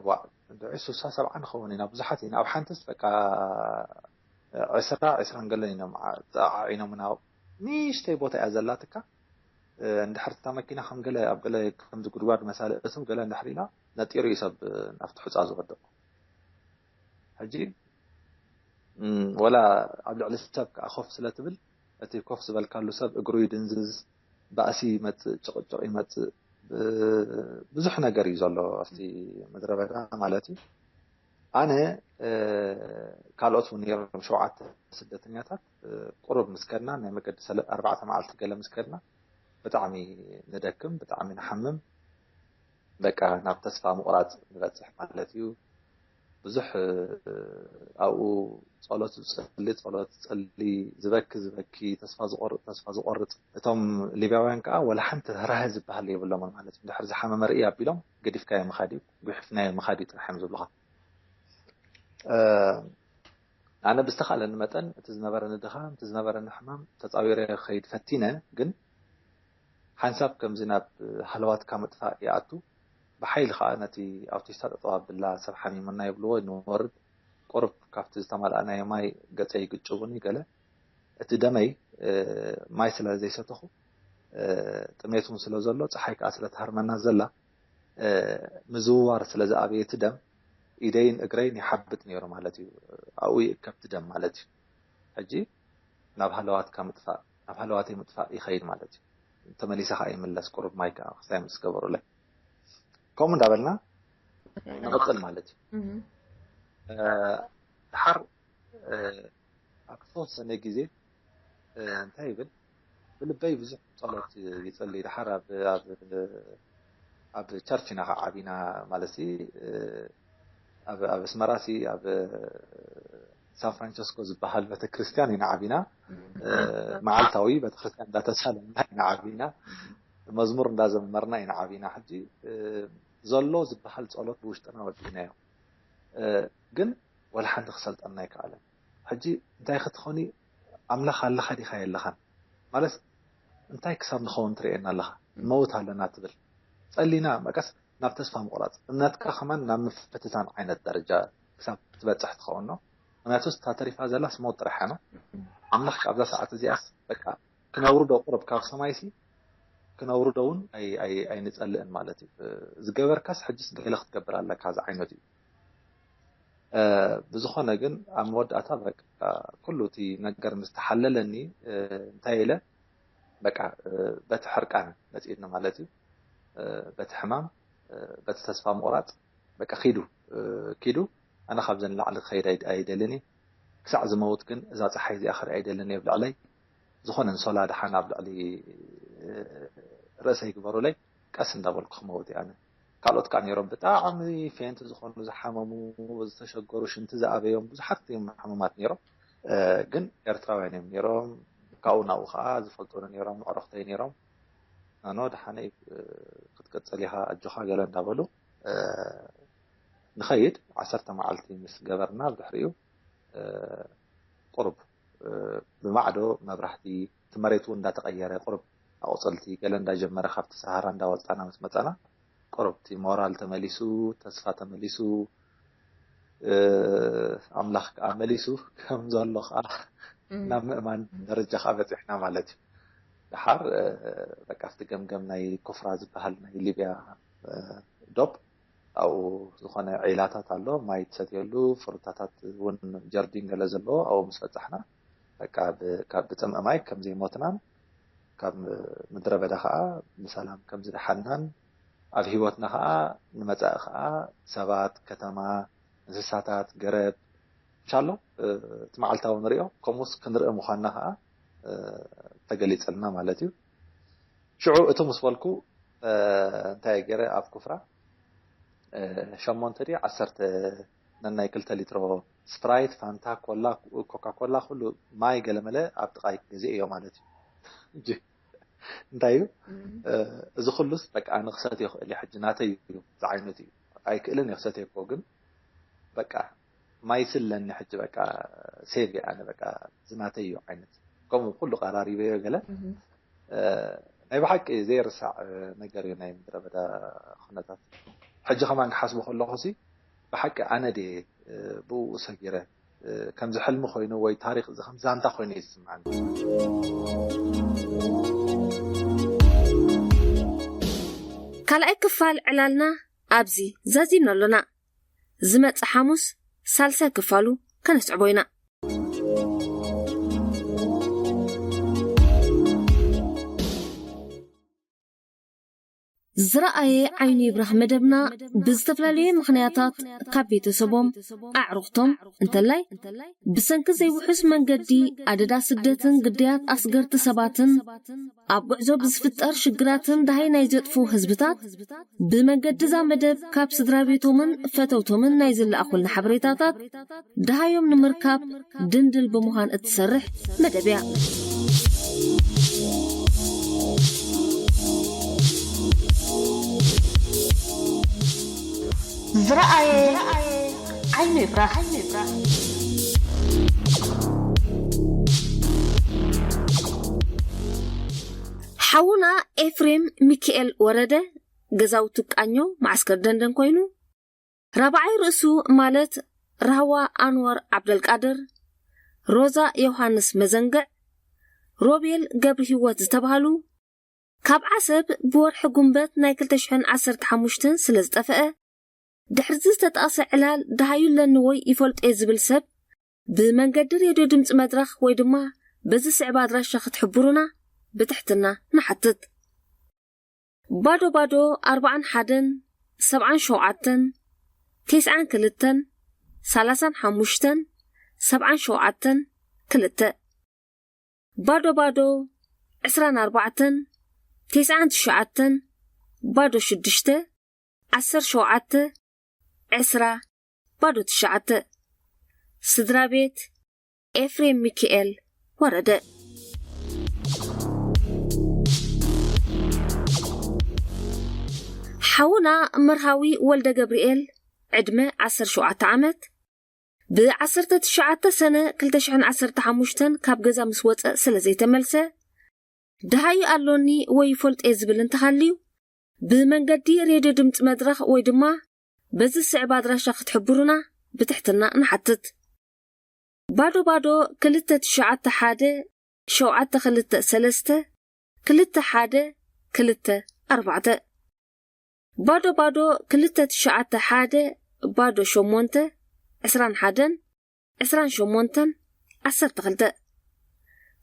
ዋ፣ እንድዒ ሱሳ ሰብዓ ንኸውን ኢና፣ ብዙሓት ኢና። ኣብ ሓንትስ በቃ ዕስራ ዕስራን ገለን ኢኖም ዓዒኖምና። ንእሽተይ ቦታ እያ ዘላትካ። እንድሕር እታ መኪና ከም ገለ ኣብ ገለ ከምዚ ጉድጓድ መሳሊ እትም ገለ እንድሕር ኢላ ነጢሩ እዩ ሰብ ናብቲ ሑፃ ዝወድቕ። ሕጂ ወላ ኣብ ልዕሊ ሰብ ከዓ ኮፍ ስለ ትብል እቲ ኮፍ ዝበልካሉ ሰብ እግሩ ይድንዝዝ፣ ባእሲ ይመፅእ፣ ጭቕጭቕ ይመፅእ፣ ብዙሕ ነገር እዩ ዘሎ ኣብቲ ምድረ በዳ ማለት እዩ። ኣነ ካልኦት እውን ነይሮም ሸውዓተ ስደተኛታት፣ ቁሩብ ምስ ከድና ናይ መገዲ ሰለ ኣርባዕተ መዓልቲ ገለ ምስ ከድና ብጣዕሚ ንደክም፣ ብጣዕሚ ንሓምም፣ በቃ ናብ ተስፋ ምቑራፅ ንበፅሕ ማለት እዩ። ብዙሕ ኣብኡ ጸሎት ዝጸሊ ጸሎት ዝጸሊ፣ ዝበኪ ዝበኪ፣ ተስፋ ዝቆርጽ ተስፋ ዝቆርጽ። እቶም ሊብያውያን ከዓ ወላ ሓንቲ ርህራሄ ዝበሃል የብሎምን ማለት እዩ። እንድሕር ዝሓመመ ርኢ ኣቢሎም ገዲፍካዮ ምኻድ እዩ፣ ጉሒፍናዮ ምኻድ እዩ ጥራሕ እዮም ዝብሉኻ። ኣነ ብዝተኻለኒ መጠን እቲ ዝነበረኒ ድኻም፣ እቲ ዝነበረኒ ሕማም ተጻዊረ ክኸይድ ፈቲነ፣ ግን ሓንሳብ ከምዚ ናብ ሃለዋትካ ምጥፋእ ይኣቱ። ብሓይሊ ከኣ ነቲ ኣውቲስታ ጠጠው ኣብላ፣ ሰብ ሓሚሙና ይብልዎ፣ ንወርድ። ቁሩብ ካብቲ ዝተመልኣናዮ ማይ ገጸይ ይግጭቡኒ ገለ። እቲ ደመይ ማይ ስለ ዘይሰተኹ፣ ጥሜት እውን ስለ ዘሎ፣ ጸሓይ ከኣ ስለ ትሃርመና ዘላ፣ ምዝውዋር ስለ ዝኣበየ እቲ ደም ኢደይን እግረይን ይሓብጥ ነይሩ ማለት እዩ። ኣብኡ ይእከብ እቲ ደም ማለት እዩ። ሕጂ ናብ ሃለዋትካ ምጥፋእ፣ ናብ ሃለዋተይ ምጥፋእ ይኸይድ ማለት እዩ። ተመሊሰ ከኣ ይምለስ፣ ቁሩብ ማይ ከኣ ክስታይ ምስ ገበሩለይ። ከምኡ እንዳበልና ንቕጽል ማለት እዩ። ድሓር ኣብ ዝተወሰነ ግዜ እንታይ ይብል፣ ብልበይ ብዙሕ ጸሎት ይጸሊ። ድሓር ኣብ ኣብ ቸርች ኢና ዓቢና ማለት ሲ ኣብ ኣብ ኣስመራ ሲ ኣብ ሳን ፍራንቸስኮ ዝበሃል ቤተክርስትያን ኢና ዓቢና። መዓልታዊ ቤተክርስትያን እንዳተሳለምና ኢና ዓቢና። መዝሙር እንዳዘመርና ኢና ዓቢና። ሕጂ ዘሎ ዝበሃል ጸሎት ብውሽጥና ወዲእናዮ፣ ግን ወላ ሓንቲ ክሰልጠና ኣይከኣለን። ሕጂ እንታይ ክትኾኒ፣ ኣምላኽ ኣለኻ ዲኻ የለኻን ማለት እንታይ ክሳብ ንኸውን ትርእየና ኣለኻ? ንመውት ኣለና ትብል። ጸሊና መቀስ ናብ ተስፋ ምቑራጽ፣ እምነትካ ከማን ናብ ምፍትታን ዓይነት ደረጃ ክሳብ ትበጽሕ ትኸውን ነው። ምክንያቱ እታ ተሪፋ ዘላስ ሞት ጥራሕ እያ ነው። ኣምላኽ ኣብዛ ሰዓት እዚኣስ በቃ ክነውርዶ ቁሩብ ካብ ሰማይሲ ክነውርዶ እውን ኣይንጸልእን ማለት እዩ። ዝገበርካስ ሕጅስ ገለ ክትገብር ኣለካ ዝዓይነቱ እዩ። ብዝኾነ ግን ኣብ መወዳእታ በቃ ኩሉ እቲ ነገር ምስ ተሓለለኒ እንታይ ኢለ በቃ በቲ ሕርቃን መጺእኒ ማለት እዩ። በቲ ሕማም፣ በቲ ተስፋ ምቑራጽ በቃ ኪዱ ኪዱ፣ ኣነ ካብዚ ንላዕሊ ክኸይድ ኣይደልን እየ። ክሳዕ ዝመውት ግን እዛ ጸሓይ እዚኣ ክርኢ ኣይደልን እየ ኣብ ልዕለይ። ዝኾነ ኣንሶላ ደሓን ኣብ ልዕሊ ርእሰይ ግበሩለይ፣ ቀስ እንዳበልኩ ክመውት እየ ኣነ። ካልኦት ከዓ ነይሮም ብጣዕሚ ፌንት ዝኾኑ፣ ዝሓመሙ፣ ዝተሸገሩ፣ ሽንቲ ዝኣበዮም ብዙሓት እዮም ሕሙማት ነይሮም። ግን ኤርትራውያን እዮም ነይሮም። ካብኡ ናብኡ ከዓ ዝፈልጡኒ ነይሮም፣ ኣዕሩኽተይ ነይሮም። ኣኖ ደሓነይ ክትቅጽል ኢኻ ኣጆኻ ገለ እንዳበሉ ንኸይድ ዓሰርተ መዓልቲ ምስ ገበርና ብድሕሪኡ ቁሩብ ብማዕዶ መብራህቲ እቲ መሬት እውን እንዳተቐየረ ቁሩብ ኣቑፅልቲ ገለ እንዳጀመረ ካብቲ ሰሃራ እንዳወፃና ምስ መፃና ቁሩብ እቲ ሞራል ተመሊሱ፣ ተስፋ ተመሊሱ፣ ኣምላኽ ከዓ መሊሱ ከም ዘሎ ከዓ ናብ ምእማን ደረጃ ከዓ በፂሕና ማለት እዩ። ደሓር በቃ ኣብቲ ገምገም ናይ ኩፍራ ዝበሃል ናይ ሊብያ ዶብ ኣብኡ ዝኾነ ዒላታት ኣሎ፣ ማይ ትሰትየሉ፣ ፍሩታታት እውን ጀርዲን ገለ ዘለዎ ኣብኡ ምስ በጻሕና በቃ ካብ ብጽምኢ ማይ ከም ዘይሞትናን ካብ ምድረ በዳ ከዓ ብሰላም ከም ዝደሓንናን ኣብ ህይወትና ከዓ ንመጻኢ ከዓ ሰባት፣ ከተማ፣ እንስሳታት፣ ገረብ እንሻሎ እቲ መዓልታዊ ንሪኦ ከምኡስ ክንርኢ ምዃንና ከዓ ተገሊፅልና ማለት እዩ። ሽዑ እቲ ምስ በልኩ እንታይ ገይረ ኣብ ኩፍራ ሸሞንተ ድዩ ዓሰርተ ነናይ ክልተ ሊትሮ ስፕራይት፣ ፋንታ፣ ኮላ፣ ኮካ ኮላ ኩሉ ማይ ገለመለ ኣብ ጥቓይ ገዚኤዮ ማለት እዩ። እንታይ እዩ እዚ ኩሉስ በቃ ኣነ ክሰትዮ ክእል እየ ሕጂ ናተይ እዩ ዝዓይነቱ እዩ ኣይክእልን እየ ክሰትዮ እኮ ግን በቃ ማይ ስለኒ ሕጂ በቃ ሴቭ እየ ኣነ በቃ ዝናተይ እዩ ዓይነት ከምኡ ኩሉ ቀራሪበዮ ገለ ናይ ብሓቂ ዘይርሳዕ ነገር እዩ ናይ ምድረ በዳ ኩነታት። ሕጂ ከማን ክሓስቦ ከለኹ ሲ ብሓቂ ኣነ ድየ ብኡ ሰጊረ ከምዚ ሕልሚ ኮይኑ ወይ ታሪክ እዚ ከም ዛንታ ኮይኑ እዩ ዝስምዓኒ። ካልኣይ ክፋል ዕላልና ኣብዚ ዛዚምና ኣሎና። ዝመጽእ ሓሙስ ሳልሳይ ክፋሉ ከነስዕቦ ኢና። ዝረኣየ ዓይኑ ይብራህ መደብና ብዝተፈላለየ ምኽንያታት ካብ ቤተሰቦም ኣዕሩኽቶም እንተላይ ብሰንኪ ዘይውሑስ መንገዲ ኣደዳ ስደትን ግዳያት ኣስገርቲ ሰባትን ኣብ ጉዕዞ ብዝፍጠር ሽግራትን ደሃይ ናይ ዘጥፉ ህዝብታት ብመንገዲ እዛ መደብ ካብ ስድራ ቤቶምን ፈተውቶምን ናይ ዝለኣኹልና ሓበሬታታት ደሃዮም ንምርካብ ድንድል ብምዃን እትሰርሕ መደብ እያ። ዝረኣየ ዓይኑ ይፍራሕ። ሓውና ኤፍሬም ሚካኤል ወረደ ገዛውቱ ቃኘው ማዕስከር ደንደን ኮይኑ ራብዓይ ርእሱ ማለት ራህዋ ኣንዋር ዓብደልቃድር፣ ሮዛ ዮሃንስ መዘንግዕ፣ ሮቤል ገብረሂወት ዝተባህሉ ካብ ዓሰብ ብወርሒ ጉንበት ናይ ክልተ ሽሕን ዓሰርተ ሓሙሽተን ስለ ዝጠፈአ ድሕርዚ ዝተጠቕሰ ዕላል ደሃዩ ኣለኒ ወይ ይፈልጦ እየ ዝብል ሰብ ብመንገዲ ሬድዮ ድምፂ መድረኽ ወይ ድማ በዚ ስዕብ ኣድራሻ ክትሕብሩና ብትሕትና ንሓትት። ባዶ ባዶ ኣርባዓን ሓደን ሰብዓን ሸውዓተን ተስዓን ክልተን ሰላሳን ሓሙሽተን ሰብዓን ሸውዓተን ክልተ ባዶ ባዶ ዕስራን ኣርባዕተን ተስዓን ትሽዓተን ባዶ ሽዱሽተ ዓሰርተ ሸውዓተ ዕስራ ባዶ ትሽዓተ ስድራ ቤት ኤፍሬም ሚካኤል ወረደ። ሓውና መርሃዊ ወልደ ገብርኤል ዕድመ ዓሰርተ ሸውዓተ ዓመት ብ ዓሰርተ ትሽዓተ ሰነ ክልተ ሽሕን ዓሰርተ ሓሙሽተን ካብ ገዛ ምስ ወፀ ስለ ዘይተመልሰ ደሃዩ ኣሎኒ ወይ ይፈልጦ እየ ዝብል እንተሃልዩ ብመንገዲ ሬድዮ ድምፂ መድረኽ ወይ ድማ በዚ ዝስዕብ ኣድራሻ ክትሕብሩና ብትሕትና ንሓትት። ባዶ ባዶ ክልተ ትሽዓተ ሓደ ሸውዓተ ክልተ ሰለስተ ክልተ ሓደ ክልተ ኣርባዕተ ባዶ ባዶ ክልተ ትሽዓተ ሓደ ባዶ ሸሞንተ ዕስራን ሓደን ዕስራን ሸሞንተን ዓሰርተ ክልተ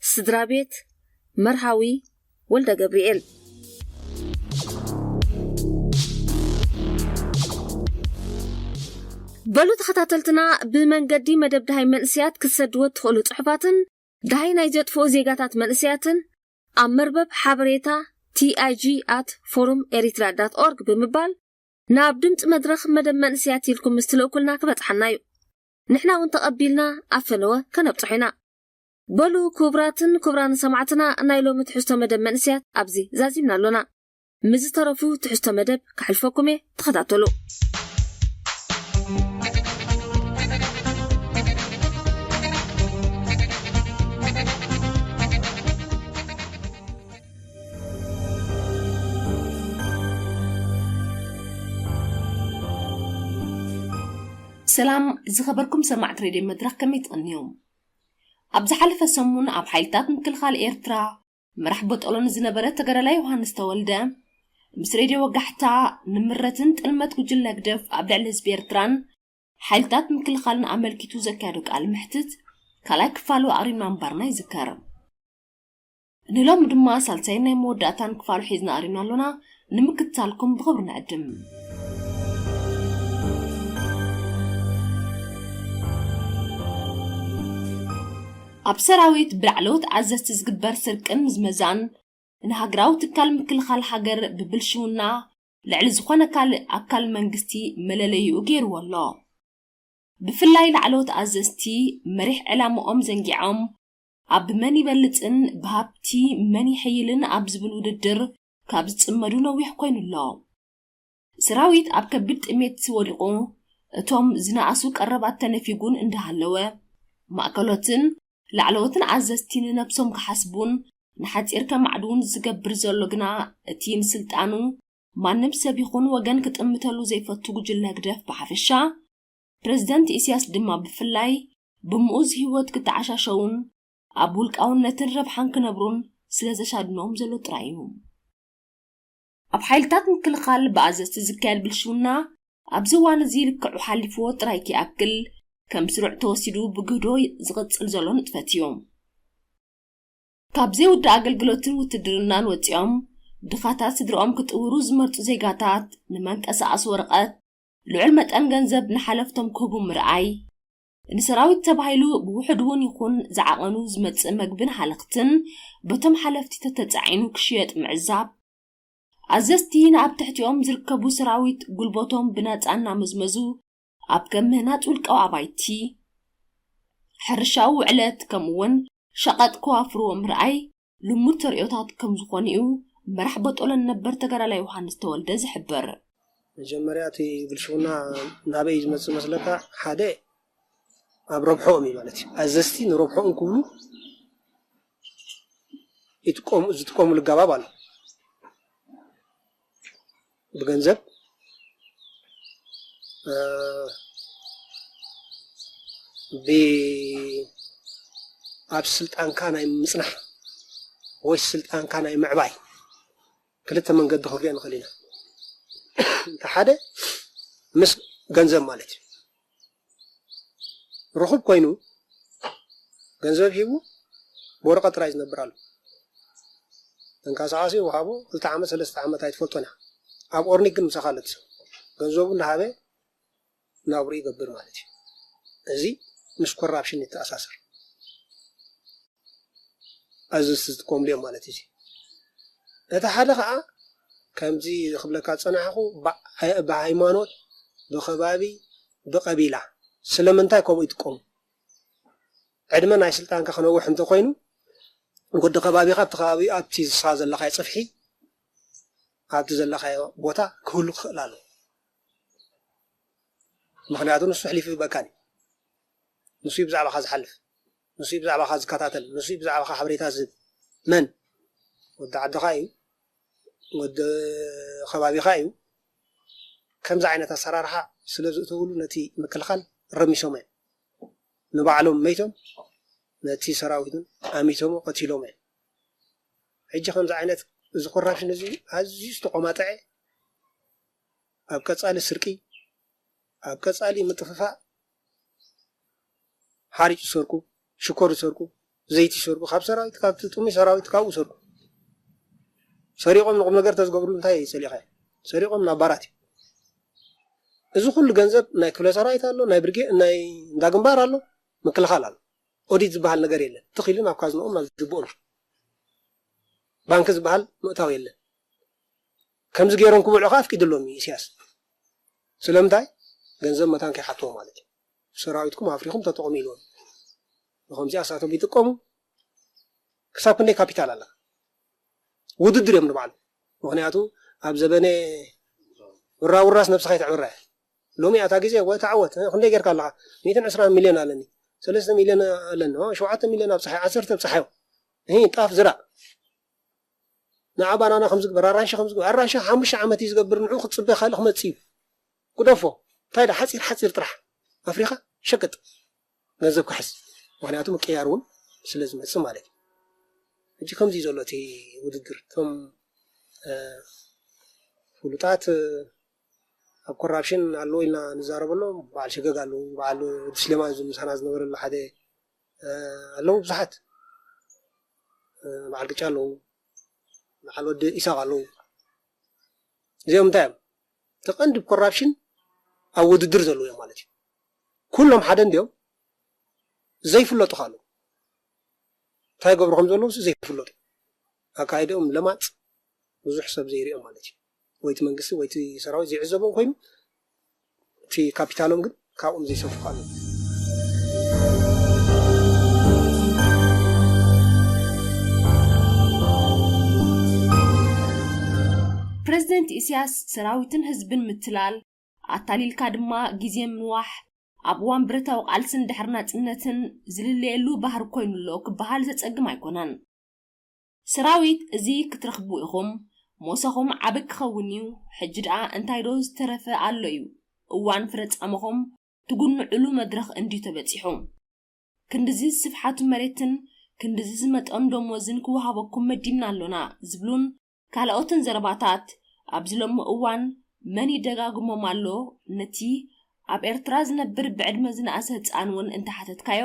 ስድራ ቤት መርሃዊ ወልደ ገብርኤል። በሉ ተኸታተልትና ብመንገዲ መደብ ደሃይ መንእስያት ክትሰድዎ እትኽእሉ ጽሑፋትን ደሃይ ናይ ዘጥፍኡ ዜጋታት መንእስያትን ኣብ መርበብ ሓበሬታ tig at forum eritrea dot org ብምባል ናብ ድምፂ መድረኽ መደብ መንእስያት ኢልኩም ምስ ትልእኩልና ክበፅሓና እዩ። ንሕና እውን ተቐቢልና ኣብ ፈነወ ከነብፅሖ ኢና። በሉ ክቡራትን ክቡራን ሰማዕትና ናይ ሎሚ ትሕዝቶ መደብ መንእስያት ኣብዚ ዛዚምና ኣሎና። ምስ ዝተረፉ ትሕዝቶ መደብ ከሕልፈኩም እየ ተኸታተሉ። ሰላም ዝኸበርኩም ሰማዕቲ ሬድዮ መድረኽ ከመይ ትቕንዮም? ኣብ ዝሓለፈ ሰሙን ኣብ ሓይልታት ምክልኻል ኤርትራ መራሕ ቦጦሎኒ ዝነበረ ተጋዳላይ ዮሃንስ ተወልደ ምስ ሬድዮ ወጋሕታ፣ ንምረትን ጥልመት ጉጅለ ህግደፍ ኣብ ልዕሊ ህዝቢ ኤርትራን ሓይልታት ምክልኻልን ኣመልኪቱ ዘካየዶ ቃለ መሕትት ካልኣይ ክፋሉ ኣቕሪብና ምንባርና ይዝከር። ንሎሚ ድማ ሳልሳይን ናይ መወዳእታን ክፋሉ ሒዝና ኣሪና ኣሎና። ንምክትታልኩም ብኽብሪ ንዕድም። ኣብ ሰራዊት ብላዕለዎት ኣዘዝቲ ዝግበር ስርቅን ምዝመዛን ንሃገራዊ ትካል ምክልኻል ሃገር ብብልሽውና ልዕሊ ዝኾነ ካልእ ኣካል መንግስቲ መለለይኡ ገይርዎ ኣሎ። ብፍላይ ላዕለዎት ኣዘዝቲ መሪሕ ዕላምኦም ዘንጊዖም ኣብ መን ይበልጽን ብሃብቲ መን ይሕይልን ኣብ ዝብል ውድድር ካብ ዝጽመዱ ነዊሕ ኮይኑ ኣሎ። ሰራዊት ኣብ ከቢድ ጥሜት ወዲቑ፣ እቶም ዝነኣሱ ቀረባት ተነፊጉን እንዳሃለወ፣ ማእከሎትን ላዕለዎትን ኣዘዝቲ ንነብሶም ክሓስቡን ንሓጺር ከማዕድውን ዝገብር ዘሎ ግና፣ እቲ ንስልጣኑ ማንም ሰብ ይኹን ወገን ክጥምተሉ ዘይፈቱ ጉጅለ ህግደፍ ብሓፈሻ፣ ፕረዚደንት ኢሳያስ ድማ ብፍላይ፣ ብምኡዝ ህይወት ክተዓሻሸውን ኣብ ውልቃውነትን ረብሓን ክነብሩን ስለ ዘሻድኖም ዘሎ ጥራይ እዩ። ኣብ ሓይልታት ምክልኻል ብኣዘዝቲ ዝካየድ ብልሽውና ኣብዚ እዋን እዚ ልክዑ ሓሊፍዎ ጥራይ ከይኣክል፣ ከም ስሩዕ ተወሲዱ ብግህዶ ዝቕጽል ዘሎ ንጥፈት እዩ። ካብ ዘይውዳእ ኣገልግሎትን ውትድርናን ወጺኦም፣ ድኻታት ስድርኦም ክጥውሩ ዝመርጹ ዜጋታት፣ ንመንቀሳቐሲ ወረቐት ልዑል መጠን ገንዘብ ንሓለፍቶም ክህቡ ምርኣይ፣ ንሰራዊት ተባሂሉ ብውሑድ እውን ይኹን ዝዓቐኑ ዝመጽእ መግብን ሃለኽትን በቶም ሓለፍቲ ተተጻዒኑ ክሽየጥ ምዕዛብ፣ ኣዘዝቲ ንኣብ ትሕቲኦም ዝርከቡ ሰራዊት ጉልበቶም ብናጻ እናመዝመዙ ኣብ ከም ምህናጽ ውልቃዊ ኣባይቲ፣ ሕርሻዊ ውዕለት፣ ከምኡ'ውን ሸቐጥ ከዋፍርዎ ምርኣይ ልሙድ ተርእዮታት ከም ዝኾኑ እዩ መራሕ ቦጦሎኒ ነበር ተጋዳላይ ዮሃንስ ተወልደ ዝሕብር። መጀመርያ እቲ ብልሽውና ናበይ እዩ ዝመጽእ መስለካ? ሓደ ኣብ ረብሖኦም እዩ ማለት እዩ። ኣዘዝቲ ንረብሖኦም ክብሉ ይጥቀሙ፣ ዝጥቀሙሉ ኣገባብ ኣሎ። ብገንዘብ፣ እ፣ ብ-፣ ኣብ ስልጣንካ ናይ ምጽናሕ ወይ ስልጣንካ ናይ ምዕባይ ክልተ መንገዲ ክንሪኦ ንኽእል ኢና። እቲ ሓደ ምስ ገንዘብ ማለት እዩ። ርኹብ ኮይኑ ገንዘብ ሂቡ ብወረቐት ጥራይ ዝነብር ኣሎ። ተንቀሳቓሲ ወሃቦ ክልተ ዓመት፣ ሰለስተ ዓመት ኣይትፈልጦን ኢኻ። ኣብ ኦርኒክ ግን ምሳኻ ኣሎ እቲ ሰብ። ገንዘቡ እናሃበ ናብርኡ ይገብር ማለት እዩ። እዚ ምስ ኮራፕሽን ይተኣሳሰር። ኣዘዝቲ ዝጥቀምሉ እዮም ማለት እዩ። እቲ ሓደ ኸዓ ከምዚ ክብለካ ዝጸናሕኹ፣ ብ-፣ ብሃይማኖት፣ ብኸባቢ፣ ብቐቢላ ስለምንታይ ከምኡ ይጥቀሙ? ዕድመ ናይ ስልጣንካ ክነውሕ እንተኾይኑ፣ ወዲ ከባቢኻ ኣብቲ ከባቢ፣ ኣብቲ ንስኻ ዘለኻዮ ጽፍሒ፣ ኣብቲ ዘለኻዮ ቦታ ክህሉ ክኽእል ኣለዎ። ምኽንያቱ ንሱ ኣሕሊፉ ይህበካን እዩ። ንሱ እዩ ብዛዕባኻ ዝሓልፍ፣ ንሱ እዩ ብዛዕባኻ ዝከታተል፣ ንሱ እዩ ብዛዕባኻ ሓበሬታ ዝህብ። መን? ወዲ ዓድኻ እዩ፣ ወዲ ከባቢኻ እዩ። ከምዚ ዓይነት ኣሰራርሓ ስለ ዝእተውሉ ነቲ ምክልኻል ረሚሶሞ እዮም። ንባዕሎም መይቶም ነቲ ሰራዊት እውን ኣሚቶሞ ቀቲሎሞ እዮም። ሕጂ ከምዚ ዓይነት እዚ ኮራፕሽን እዚ ኣዝዩ ዝተቆማጠዐ፣ ኣብ ቀጻሊ ስርቂ፣ ኣብ ቀጻሊ ምጥፍፋእ፣ ሓርጭ ይሰርቁ፣ ሽኮር ይሰርቁ፣ ዘይቲ ይሰርቁ፣ ካብ ሰራዊት፣ ካብቲ ጥሙይ ሰራዊት ካብኡ ይሰርቁ። ሰሪቖም ንቁም ነገር ተዝገብርሉ እንታይ ጸሊኻ? ሰሪቖም ናብ ባራት እዩ። እዚ ኩሉ ገንዘብ ናይ ክፍለ ሰራዊት ኣሎ፣ ናይ ብርጌድ፣ ናይ እንዳ ግንባር ኣሎ፣ ምክልኻል ኣሎ። ኦዲት ዝበሃል ነገር የለን። ትኽ ኢሉ ናብ ካዝንኦም ናብ ዝግብኦም። ባንክ ዝበሃል ምእታው የለን። ከምዚ ገይሮም ክበልዑ ከኣ ኣፍቂድሎም እዩ ኢሳያስ። ስለምንታይ? ገንዘብ መታን ከይሓትዎ ማለት እዩ። ሰራዊትኩም ኣፍሪኹም ተጠቐሙ ኢልዎም። ብኸምዚኣ ንሳቶም ይጥቀሙ። ክሳብ ክንደይ ካፒታል ኣላ? ውድድር እዮም ንባዕሉ። ምኽንያቱ ኣብ ዘበነ ውራ ውራስ ነብስኻ ይተዕብራ እያ። ሎሚ እያ እታ ግዜ፣ ወይ ተዓወት፣ እ፣ ክንደይ ጌርካ ኣለኻ? ሚእትን ዕስራን ሚልዮን ኣለኒ፣ ሰለስተ ሚልዮን ኣለኒ፣ ኦ፣ ሸውዓተ ሚልዮን ኣብጽሓዮ፣ ዓሰርተ ኣብጽሓዮ። እሂ፣ ጣፍ ዝራእ። ንዓ ባናና ከም ዝግበር፣ ኣራንሺ ከም ዝግበር፣ ኣራንሺ ሓሙሽተ ዓመት እዩ ዝገብር፣ ንዑ ክትጽበ ካልእ ክመጽእ እዩ። ግደፎ። እንታይ ደኣ፣ ሓጺር ሓጺር ጥራሕ ኣፍሪኻ ሸቅጥ። ገንዘብ ክሕዝ። ምኽንያቱ ምቅያር እውን ስለ ዝመጽእ ማለት እዩ። ሕጂ ከምዚ ዘሎ እቲ ውድድር፣ እቶም ፍሉጣት ኣብ ኮራፕሽን ኣለዉ ኢልና ንዛረበሎም በዓል ሸገግ ኣለዉ፣ በዓል ወዲ ስሌማን እዚ ምሳና ዝነበረሉ ሓደ ኣለዉ፣ ብዙሓት በዓል ቅጫ ኣለዉ፣ በዓል ወዲ ኢሳቅ ኣለዉ። እዚኦም እንታይ እዮም? ተቐንዲ ኮራፕሽን ኣብ ውድድር ዘለዉ እዮም ማለት እዩ። ኩሎም ሓደ እንዲኦም ዘይፍለጡ ካሉ እንታይ ገብሩ ከም ዘለዉ ዘይፍለጡ፣ ኣካይደኦም ለማፅ፣ ብዙሕ ሰብ ዘይሪኦም ማለት እዩ። ወይቲ መንግስቲ ወይቲ ሰራዊት ዘይዕዘቦም ኮይኑ፣ እቲ ካፒታሎም ግን ካብኦም ዘይሰፍሑ ካሉ። ፕረዚደንት ኢሳያስ ሰራዊትን ህዝብን ምትላል፣ ኣታሊልካ ድማ ግዜ ምንዋሕ፣ ኣብ እዋን ብረታዊ ቃልስን ድሕሪ ናጽነትን ዝልለየሉ ባህሪ ኮይኑ ኣሎ ክበሃል ዘጸግም ኣይኮነን። ሰራዊት እዚ ክትረኽቡ ኢኹም፣ ሞሳኹም ዓቢ ክኸውን እዩ፣ ሕጂ ደኣ እንታይ ዶ ዝተረፈ ኣሎ እዩ፣ እዋን ፍረ ጻምኹም ትጉንዕሉ መድረኽ እንድዩ ተበጺሑ። ክንድዚ ስፍሓቱ መሬትን ክንድዚ ዝመጠን ደሞዝን ክወሃበኩም መዲብና ኣሎና ዝብሉን ካልኦትን ዘረባታት ኣብዚ ሎሚ እዋን መን ይደጋግሞም ኣሎ? ነቲ ኣብ ኤርትራ ዝነብር ብዕድመ ዝነኣሰ ህጻን እውን እንተሓተትካዮ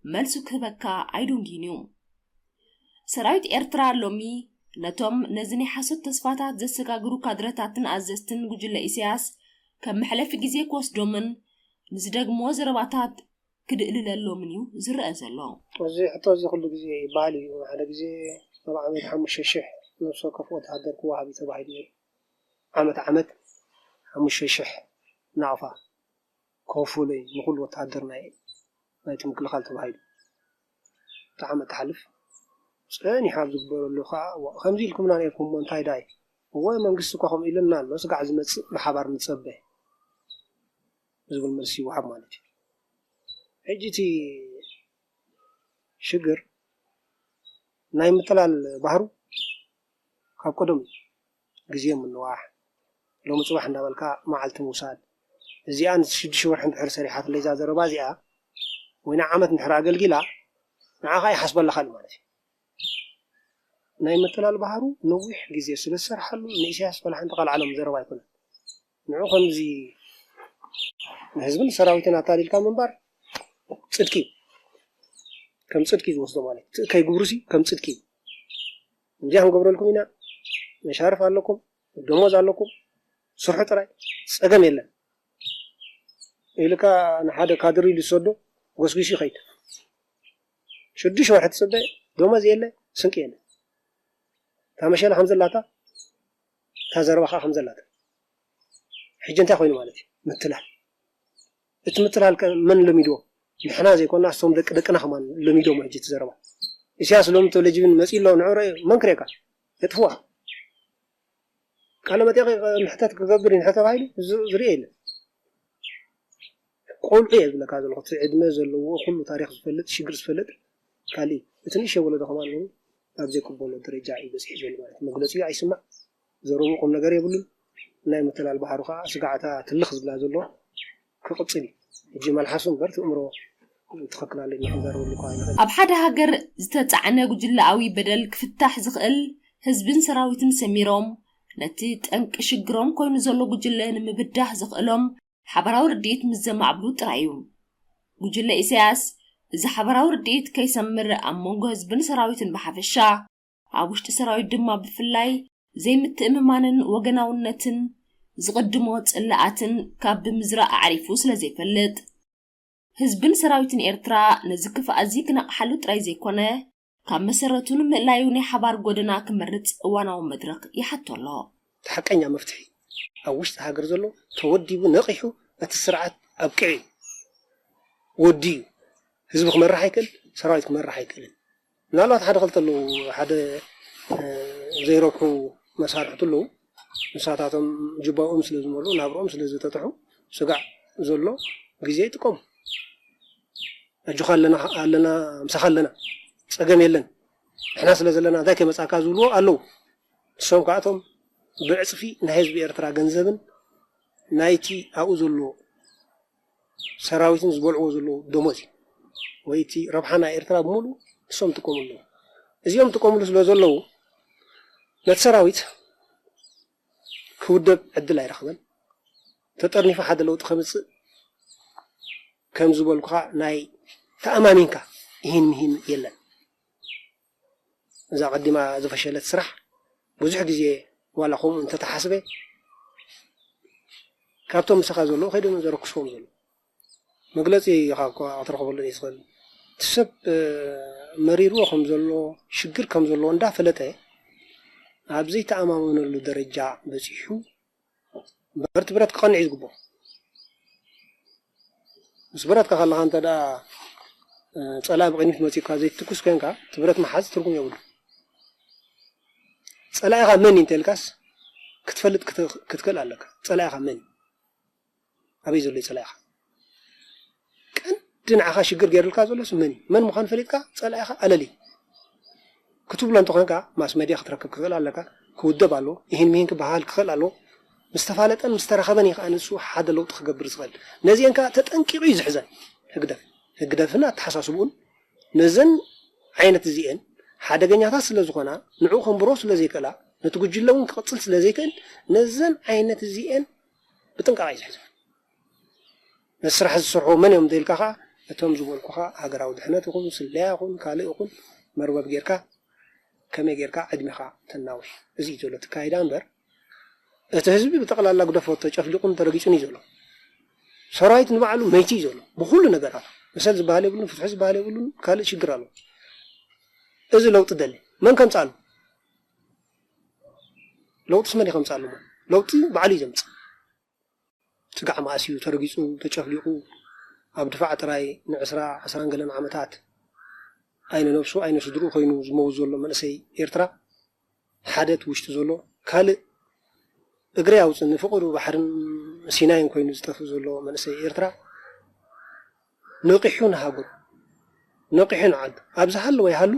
መልሱ ክህበካ ኣይድንጉይን እዩ። ሰራዊት ኤርትራ ሎሚ ነቶም ነዚ ናይ ሓሶት ተስፋታት ዘሰጋግሩ ካድረታትን ኣዘዝትን ጉጅለ ኢሳያስ ከም መሕለፊ ግዜ ክወስዶምን ንዝደግምዎ ዘረባታት ክድእልለሎምን እዩ ዝረኣ ዘሎ። እዚ ሕቶ እዚ ኩሉ ግዜ ይበሃል እዩ። ሓደ ግዜ ኣብ ዓመት ሓሙሽተ ሽሕ ነብሲ ወከፍ ወተሃደር ክወሃብ እዩ ተባሂሉ ነይሩ። ዓመት ዓመት ሓሙሽተ ሽሕ ናቕፋ ክኸፍሎ እዩ ንኹሉ ወተሃደር ናይ ናይቲ ምክልኻል ተባሂሉ። እቲ ዓመት ትሓልፍ ጸኒሑ ኣብ ዝግበረሉ ከዓ እዋ ከምዚ ኢልኩምና ነይርኩም እሞ እንታይ ዳይ እወ መንግስቲ እኳ ከምኡ ኢሉና ኣሎ ስጋዕ ዝመጽእ ብሓባር ንጸበ ዝብል መልሲ ይወሃብ ማለት እዩ። ሕጂ እቲ ሽግር ናይ ምትላል ባህሩ ካብ ቀደም እዩ። ግዜ ምንዋሕ፣ ሎሚ ጽባሕ እንዳበልካ መዓልቲ ምውሳድ። እዚኣ ንሽዱሽተ ወርሒ እንድሕር ሰሪሓትለይ እዛ ዘረባ እዚኣ ወይ ንዓመት እንድሕር ኣገልጊላ ንዓኻ ይሓስበላ ካልእ ማለት እዩ። ናይ ምትላል ባህሩ ነዊሕ ግዜ ስለ ዝሰርሓሉ ንኢሳያስ ቆልዓ እንተቐልዓሎም ዘረባ ኣይኮነን። ንዑ ከምዚ ንህዝብን ሰራዊትን ኣታሊልካ ምንባር ጽድቂ እዩ። ከም ጽድቂ እዩ ዝወስዶ ማለት እዩ። ከይግብሩሲ ከም ጽድቂ እዩ። እንዲያ ክንገብረልኩም ኢና፣ መሻርፍ ኣለኩም፣ ደሞዝ ኣለኩም፣ ስርሑ ጥራይ ጸገም የለን ኢልካ ንሓደ ካድር ኢሉ ዝሰዶ ጎስጒሱ ይኸይድ። ሽዱሽተ ወርሒ ትጽበ፣ ደሞዝ የለ፣ ስንቂ የለ። እታ መሸላ ከም ዘላታ እታ ዘረባ ከዓ ከም ዘላታ። ሕጂ እንታይ ኮይኑ ማለት እዩ? ምትላል። እቲ ምትላል ከ መን ለሚድዎ? ንሕና ዘይኮና እሶም ደቂ ደቅና ከማን ለሚዶሞ ሕጂ እቲ ዘረባ። ኢሳያስ ሎሚ ቴሌቪዥን መጺኡ ኣሎ ንዑ ረኣዩ። መን ክርእየካ? የጥፍዋ። ቃለ መጠይቕ ምሕተት ክገብር እዩ ንሕተ ተባሂሉ ዝርኢ የለን። ቆልዑ እየ ዝብለካ ዘለኹ እቲ ዕድመ ዘለዎ ኩሉ ታሪኽ ዝፈልጥ ሽግር ዝፈልጥ ካልእ እቲ ንእሽተይ ወለዶ ከማን ኣብ ዘይቅበሎ ደረጃ እዩ በፂሑ ዘሎ ማለት እዩ። መግለፂኡ ኣይስማዕ ዘረቡ ቁም ነገር የብሉን። ናይ ምትላል ባህሩ ከዓ ስጋዕታ ትልኽ ዝብላ ዘሎ ክቕፅል እዩ። ሕጂ መልሓሱ እምበር እቲ እምሮ ትኽክል ኣለኝ ክንዛረበሉ እኳ ኣይንኽእል። ኣብ ሓደ ሃገር ዝተፃዕነ ጉጅለኣዊ በደል ክፍታሕ ዝኽእል ህዝብን ሰራዊትን ሰሚሮም ነቲ ጠንቂ ሽግሮም ኮይኑ ዘሎ ጉጅለ ንምብዳህ ዘኽእሎም ሓበራዊ ርድኢት ምስ ዘማዕብሉ ጥራይ እዩ። ጉጅለ ኢሳያስ እዚ ሓበራዊ ርድኢት ከይሰምር ኣብ መንጎ ህዝብን ሰራዊትን ብሓፈሻ ኣብ ውሽጢ ሰራዊት ድማ ብፍላይ ዘይምትእምማንን ወገናውነትን ዝቕድሞ ጽልኣትን ካብ ብምዝራእ ኣዕሪፉ ስለ ዘይፈልጥ፣ ህዝብን ሰራዊትን ኤርትራ ነዚ ክፍኣት እዚ ክነቕሓሉ ጥራይ ዘይኮነ፣ ካብ መሰረቱ ንምእላዩ ናይ ሓባር ጎደና ክመርጽ እዋናዊ መድረኽ ይሓቶ ኣሎ። እቲ ሓቀኛ መፍትሒ ኣብ ውሽጢ ሃገር ዘሎ ተወዲቡ ነቒሑ እቲ ስርዓት ኣብቂዑ እዩ። ወዲኡ ህዝቢ ክመርሕ ኣይክእል፣ ሰራዊት ክመርሕ ኣይክእልን። ምናልባት ሓደ ክልተ ኣለዉ ሓደ ዘይረብሑ መሳርሕቱ ኣለዉ። ንሳታቶም ጅባኦም ስለ ዝመልኡ ናብርኦም ስለ ዝተጥሑ ስጋዕ ዘሎ ግዜ ይጥቀሙ። ኣጆኻ ኣለና ኣለና ምሳኻ ኣለና ጸገም የለን ንሕና ስለ ዘለና እንታይ ከመጻካ ዝብልዎ ኣለዉ። ንሶም ከኣቶም ብዕጽፊ ናይ ህዝቢ ኤርትራ ገንዘብን ናይቲ ኣብኡ ዘሎ ሰራዊትን ዝበልዕዎ ዘለዉ ደሞዝ እዩ ወይ እቲ ረብሓ ናይ ኤርትራ ብምሉእ ንሶም ይጥቀሙ ኣለዉ። እዚኦም ጥቀምሉ ስለ ዘለዉ ነቲ ሰራዊት ክውደብ ዕድል ኣይረኸበን። ተጠርኒፉ ሓደ ለውጢ ከምፅእ ከም ዝበልኩኻ ናይ ተኣማሚንካ ይህን ምሂን የለን። እዛ ቀዲማ ዝፈሸለት ስራሕ ብዙሕ ግዜ ዋላ ከምኡ እንተተሓስበ ካብቶም ምሳኻ ዘለዉ ከይዶም ዘረክስዎም ዘለዉ መግለፂ ኢኻ እኮ ክትረኽበሉ ዘይትኽእል። እቲ ሰብ መሪርዎ ከም ዘሎ ሽግር ከም ዘለዎ እንዳፈለጠ ኣብ ዘይተኣማመነሉ ደረጃ በፂሑ እምበር እቲ ብረት ክቐንዕ እዩ ዝግብኦ። ምስ ብረትካ ከለኻ እንተ ደኣ ጸላኢ ብቕድሚት መጺኡካ ዘይትትኩስ ኮንካ እቲ ብረት ምሓዝ ትርጉም የብሉ። ጸላኢኻ መን እዩ እንተልካስ ክትፈልጥ ክትክእል ኣለካ። ጸላኢኻ መን እዩ? ኣበይ ዘሎ እዩ ጸላኢኻ? ቀንዲ ንዓኻ ሽግር ገይርልካ ዘሎስ መን እዩ? መን ምዃኑ ፈሊጥካ ጸላኢኻ ኣለሊ። ክትብሎ እንተኾንካ ማስ መድያ ክትረክብ ክኽእል ኣለካ። ክውደብ ኣለዎ። ይህን ምሂን ክበሃል ክኽእል ኣለዎ። ምስ ተፋለጠን ምስ ተረኸበን እዩ ከዓ ንሱ ሓደ ለውጢ ክገብር ዝኽእል። ነዚአን ከዓ ተጠንቂቑ እዩ ዝሕዘን ህግደፍ። ህግደፍን ኣተሓሳስብኡን ነዘን ዓይነት እዚአን ሓደገኛታት ስለ ዝኾና ንዕኡ ከንብሮ ስለ ዘይክእላ ነቲ ጉጅለ እውን ክቕፅል ስለ ዘይክእል ነዘን ዓይነት እዚአን ብጥንቃቐ እዩ ዝሕዘን። ነቲ ስራሕ ዝሰርሑ መን እዮም እንተኢልካ ከዓ እቶም ዝበልኩኻ ሃገራዊ ድሕነት ይኹን ስለያ ይኹን ካልእ ይኹን መርበብ ጌርካ ከመይ ጌርካ ዕድሜኻ ተናውሕ። እዚ እዩ ዘሎ እቲ ካይዳ እምበር እቲ ህዝቢ ብጠቕላላ ግደፎ ተጨፍሊቑን ተረጊጹን እዩ ዘሎ። ሰራዊት ንባዕሉ መይቲ እዩ ዘሎ ብኹሉ ነገራት። መሰል ዝበሃል የብሉን፣ ፍትሒ ዝበሃል የብሉን፣ ካልእ ሽግር ኣሎ። እዚ ለውጢ ደሊ መን ከምጻሉ? ለውጥስ መን እዩ ከምጻሉ? ለውጢ ባዕሉ እዩ ዘምጽእ። ስጋዕ መኣስ እዩ ተረጊጹ ተጨፍሊቑ ኣብ ድፋዕ ጥራይ ንዕስራ ዕስራን ገለን ዓመታት ኣይነ ነብሱ ኣይነ ስድርኡ ኮይኑ ዝመውት ዘሎ መንእሰይ ኤርትራ ሓደ እቲ ውሽጢ ዘሎ ካልእ እግሪ ኣውፅእ ንፍቕሩ ባሕርን ሲናይን ኮይኑ ዝጠፍእ ዘሎ መንእሰይ ኤርትራ ነቒሑ ንሃገሩ ነቒሑ ንዓዱ ኣብ ዝሃለወ ይሃሉ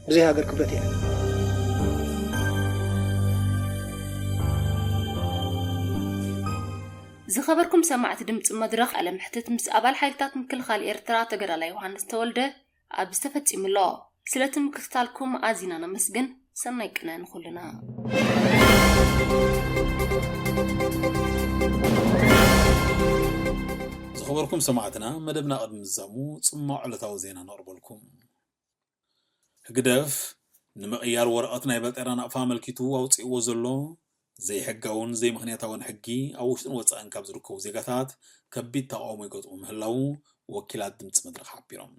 ብዘይ ሃገር ክብረት የለን። ዝኸበርኩም ሰማዕቲ ድምፂ መድረኽ ቃለ መሕትት ምስ ኣባል ሓይልታት ምክልኻል ኤርትራ ተጋዳላይ ዮሃንስ ተወልደ ኣብዚ ተፈፂሙ ኣሎ። ስለቲ ምክትታልኩም ኣዚና ነመስግን። ሰናይ ቅነ ንኹልና። ዝኸበርኩም ሰማዕትና መደብና ቅድሚ ምዛሙ ፅማቕ ዕለታዊ ዜና ነቕርበልኩም። ህግደፍ ንምቕያር ወረቐት ናይ ባጤራ ናቕፋ ኣመልኪቱ ኣውፂእዎ ዘሎ ዘይሕጋውን ዘይምኽንያታውን ሕጊ ኣብ ውሽጥን ወፃእን ካብ ዝርከቡ ዜጋታት ከቢድ ተቓውሞ ይገጥሙ ምህላው ወኪላት ድምፂ መድረኽ ሓቢሮም።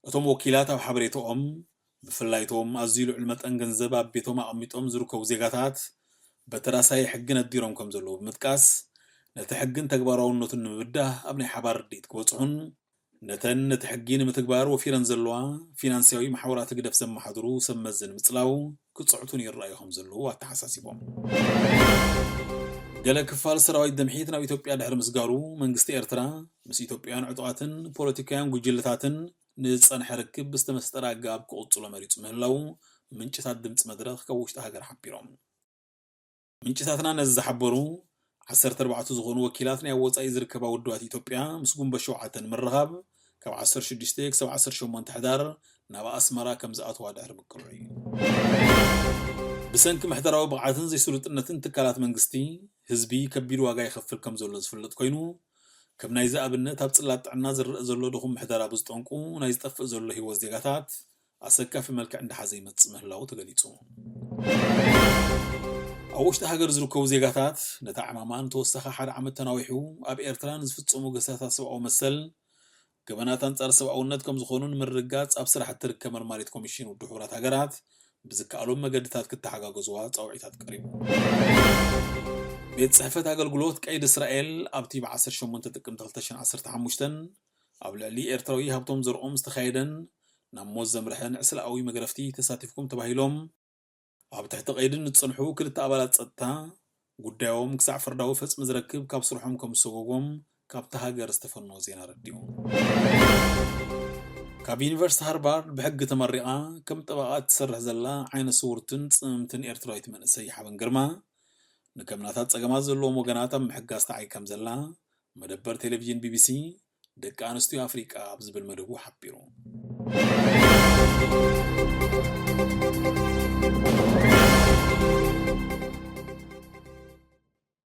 እቶም ወኪላት ኣብ ሓበሬተኦም ብፍላይ እቶም ኣዝዩ ልዑል መጠን ገንዘብ ኣብ ቤቶም ኣቐሚጦም ዝርከቡ ዜጋታት በተራሳይ ሕጊ ነዲሮም ከም ዘለዉ ብምጥቃስ ነቲ ሕግን ተግባራውነቱን ንምብዳህ ኣብ ናይ ሓባር ርድኢት ክበፅሑን ነተን ነቲ ሕጊ ንምትግባር ወፊረን ዘለዋ ፊናንስያዊ ማሕበራት ህግደፍ ዘመሓድሩ ሰብ መዚ ንምጽላው ክጽዕቱን ይረኣዩ ከም ዘለዉ ኣተሓሳሲቦም። ገለ ክፋል ሰራዊት ድምሒት ናብ ኢትዮጵያ ድሕሪ ምስጋሩ መንግስቲ ኤርትራ ምስ ኢትዮጵያውያን ዕጡቓትን ፖለቲካውያን ጉጅለታትን ንዝጸንሐ ርክብ ብዝተመስጠረ ኣገባብ ክቕጽሎ መሪጹ ምህላው ምንጭታት ድምጺ መድረኽ ካብ ውሽጢ ሃገር ሓቢሮም። ምንጭታትና ነዚ ዝሓበሩ ዓሰርተ ኣርባዕተ ዝኾኑ ወኪላት ናይ ኣብ ወጻኢ ዝርከባ ውድባት ኢትዮጵያ ምስ ጉንበት ሸውዓተ ንምርኻብ ካብ ዓሰርተ ሽዱሽተ ክሳብ ዓሰርተ ሸሞንተ ሕዳር ናብ ኣስመራ ከም ዝኣተዋ ድሕሪ ምቅርዑ እዩ። ብሰንኪ ምሕደራዊ ብቕዓትን ዘይስሉጥነትን ትካላት መንግስቲ ህዝቢ ከቢድ ዋጋ ይኸፍል ከም ዘሎ ዝፍለጥ ኮይኑ ከም ናይዚ ኣብነት ኣብ ጽላት ጥዕና ዝረኣ ዘሎ ድኹም ምሕደራ ብዝጠንቁ ናይ ዝጠፍእ ዘሎ ህይወት ዜጋታት ኣሰካፊ መልክዕ እንዳሓዘ ይመጽእ ምህላዉ ተገሊጹ። ኣብ ውሽጢ ሃገር ዝርከቡ ዜጋታት ነቲ ዕማማ ንተወሳኺ ሓደ ዓመት ተናዊሑ ኣብ ኤርትራ ንዝፍጸሙ ግህሰታት ሰብኣዊ መሰል ገበናት ኣንጻር ሰብኣውነት ከም ዝኾኑ ንምርግጋጽ ኣብ ስራሕ እትርከብ መርማሪት ኮሚሽን ውድብ ሕቡራት ሃገራት ብዝከኣሎም መገድታት ክተሓጋገዝዋ ጻውዒታት ቀሪቡ። ቤት ጽሕፈት ኣገልግሎት ቀይዲ እስራኤል ኣብቲ ብ ዓሰርተ ሸሞንተ ጥቅምቲ ክልተ ሽሕን ዓሰርተ ሓሙሽተን ኣብ ልዕሊ ኤርትራዊ ሃብቶም ዘርኦም ዝተኻየደን ናብ ሞት ዘምርሐን ዕስለኣዊ መግረፍቲ ተሳቲፍኩም ተባሂሎም ኣብ ትሕቲ ቀይዲ ንዝጸንሑ ክልተ ኣባላት ጸጥታ ጉዳዮም ክሳዕ ፍርዳዊ ፈጽሚ ዝረክብ ካብ ስርሖም ከም ዝሰጎጎም ካብቲ ሃገር ዝተፈነወ ዜና ኣረዲኡ። ካብ ዩኒቨርሲቲ ሃርቫርድ ብሕጊ ተመሪቓ ከም ጠበቓ እትሰርሕ ዘላ ዓይነ ስውርትን ጽምምትን ኤርትራዊት መንእሰይ ሓበን ግርማ ንከምናታት ጸገማት ዘለዎም ወገናት ኣብ ምሕጋዝ ተዓይ ከም ዘላ መደበር ቴሌቪዥን ቢቢሲ ደቂ ኣንስትዮ ኣፍሪቃ ኣብ ዝብል መደቡ ሓቢሩ።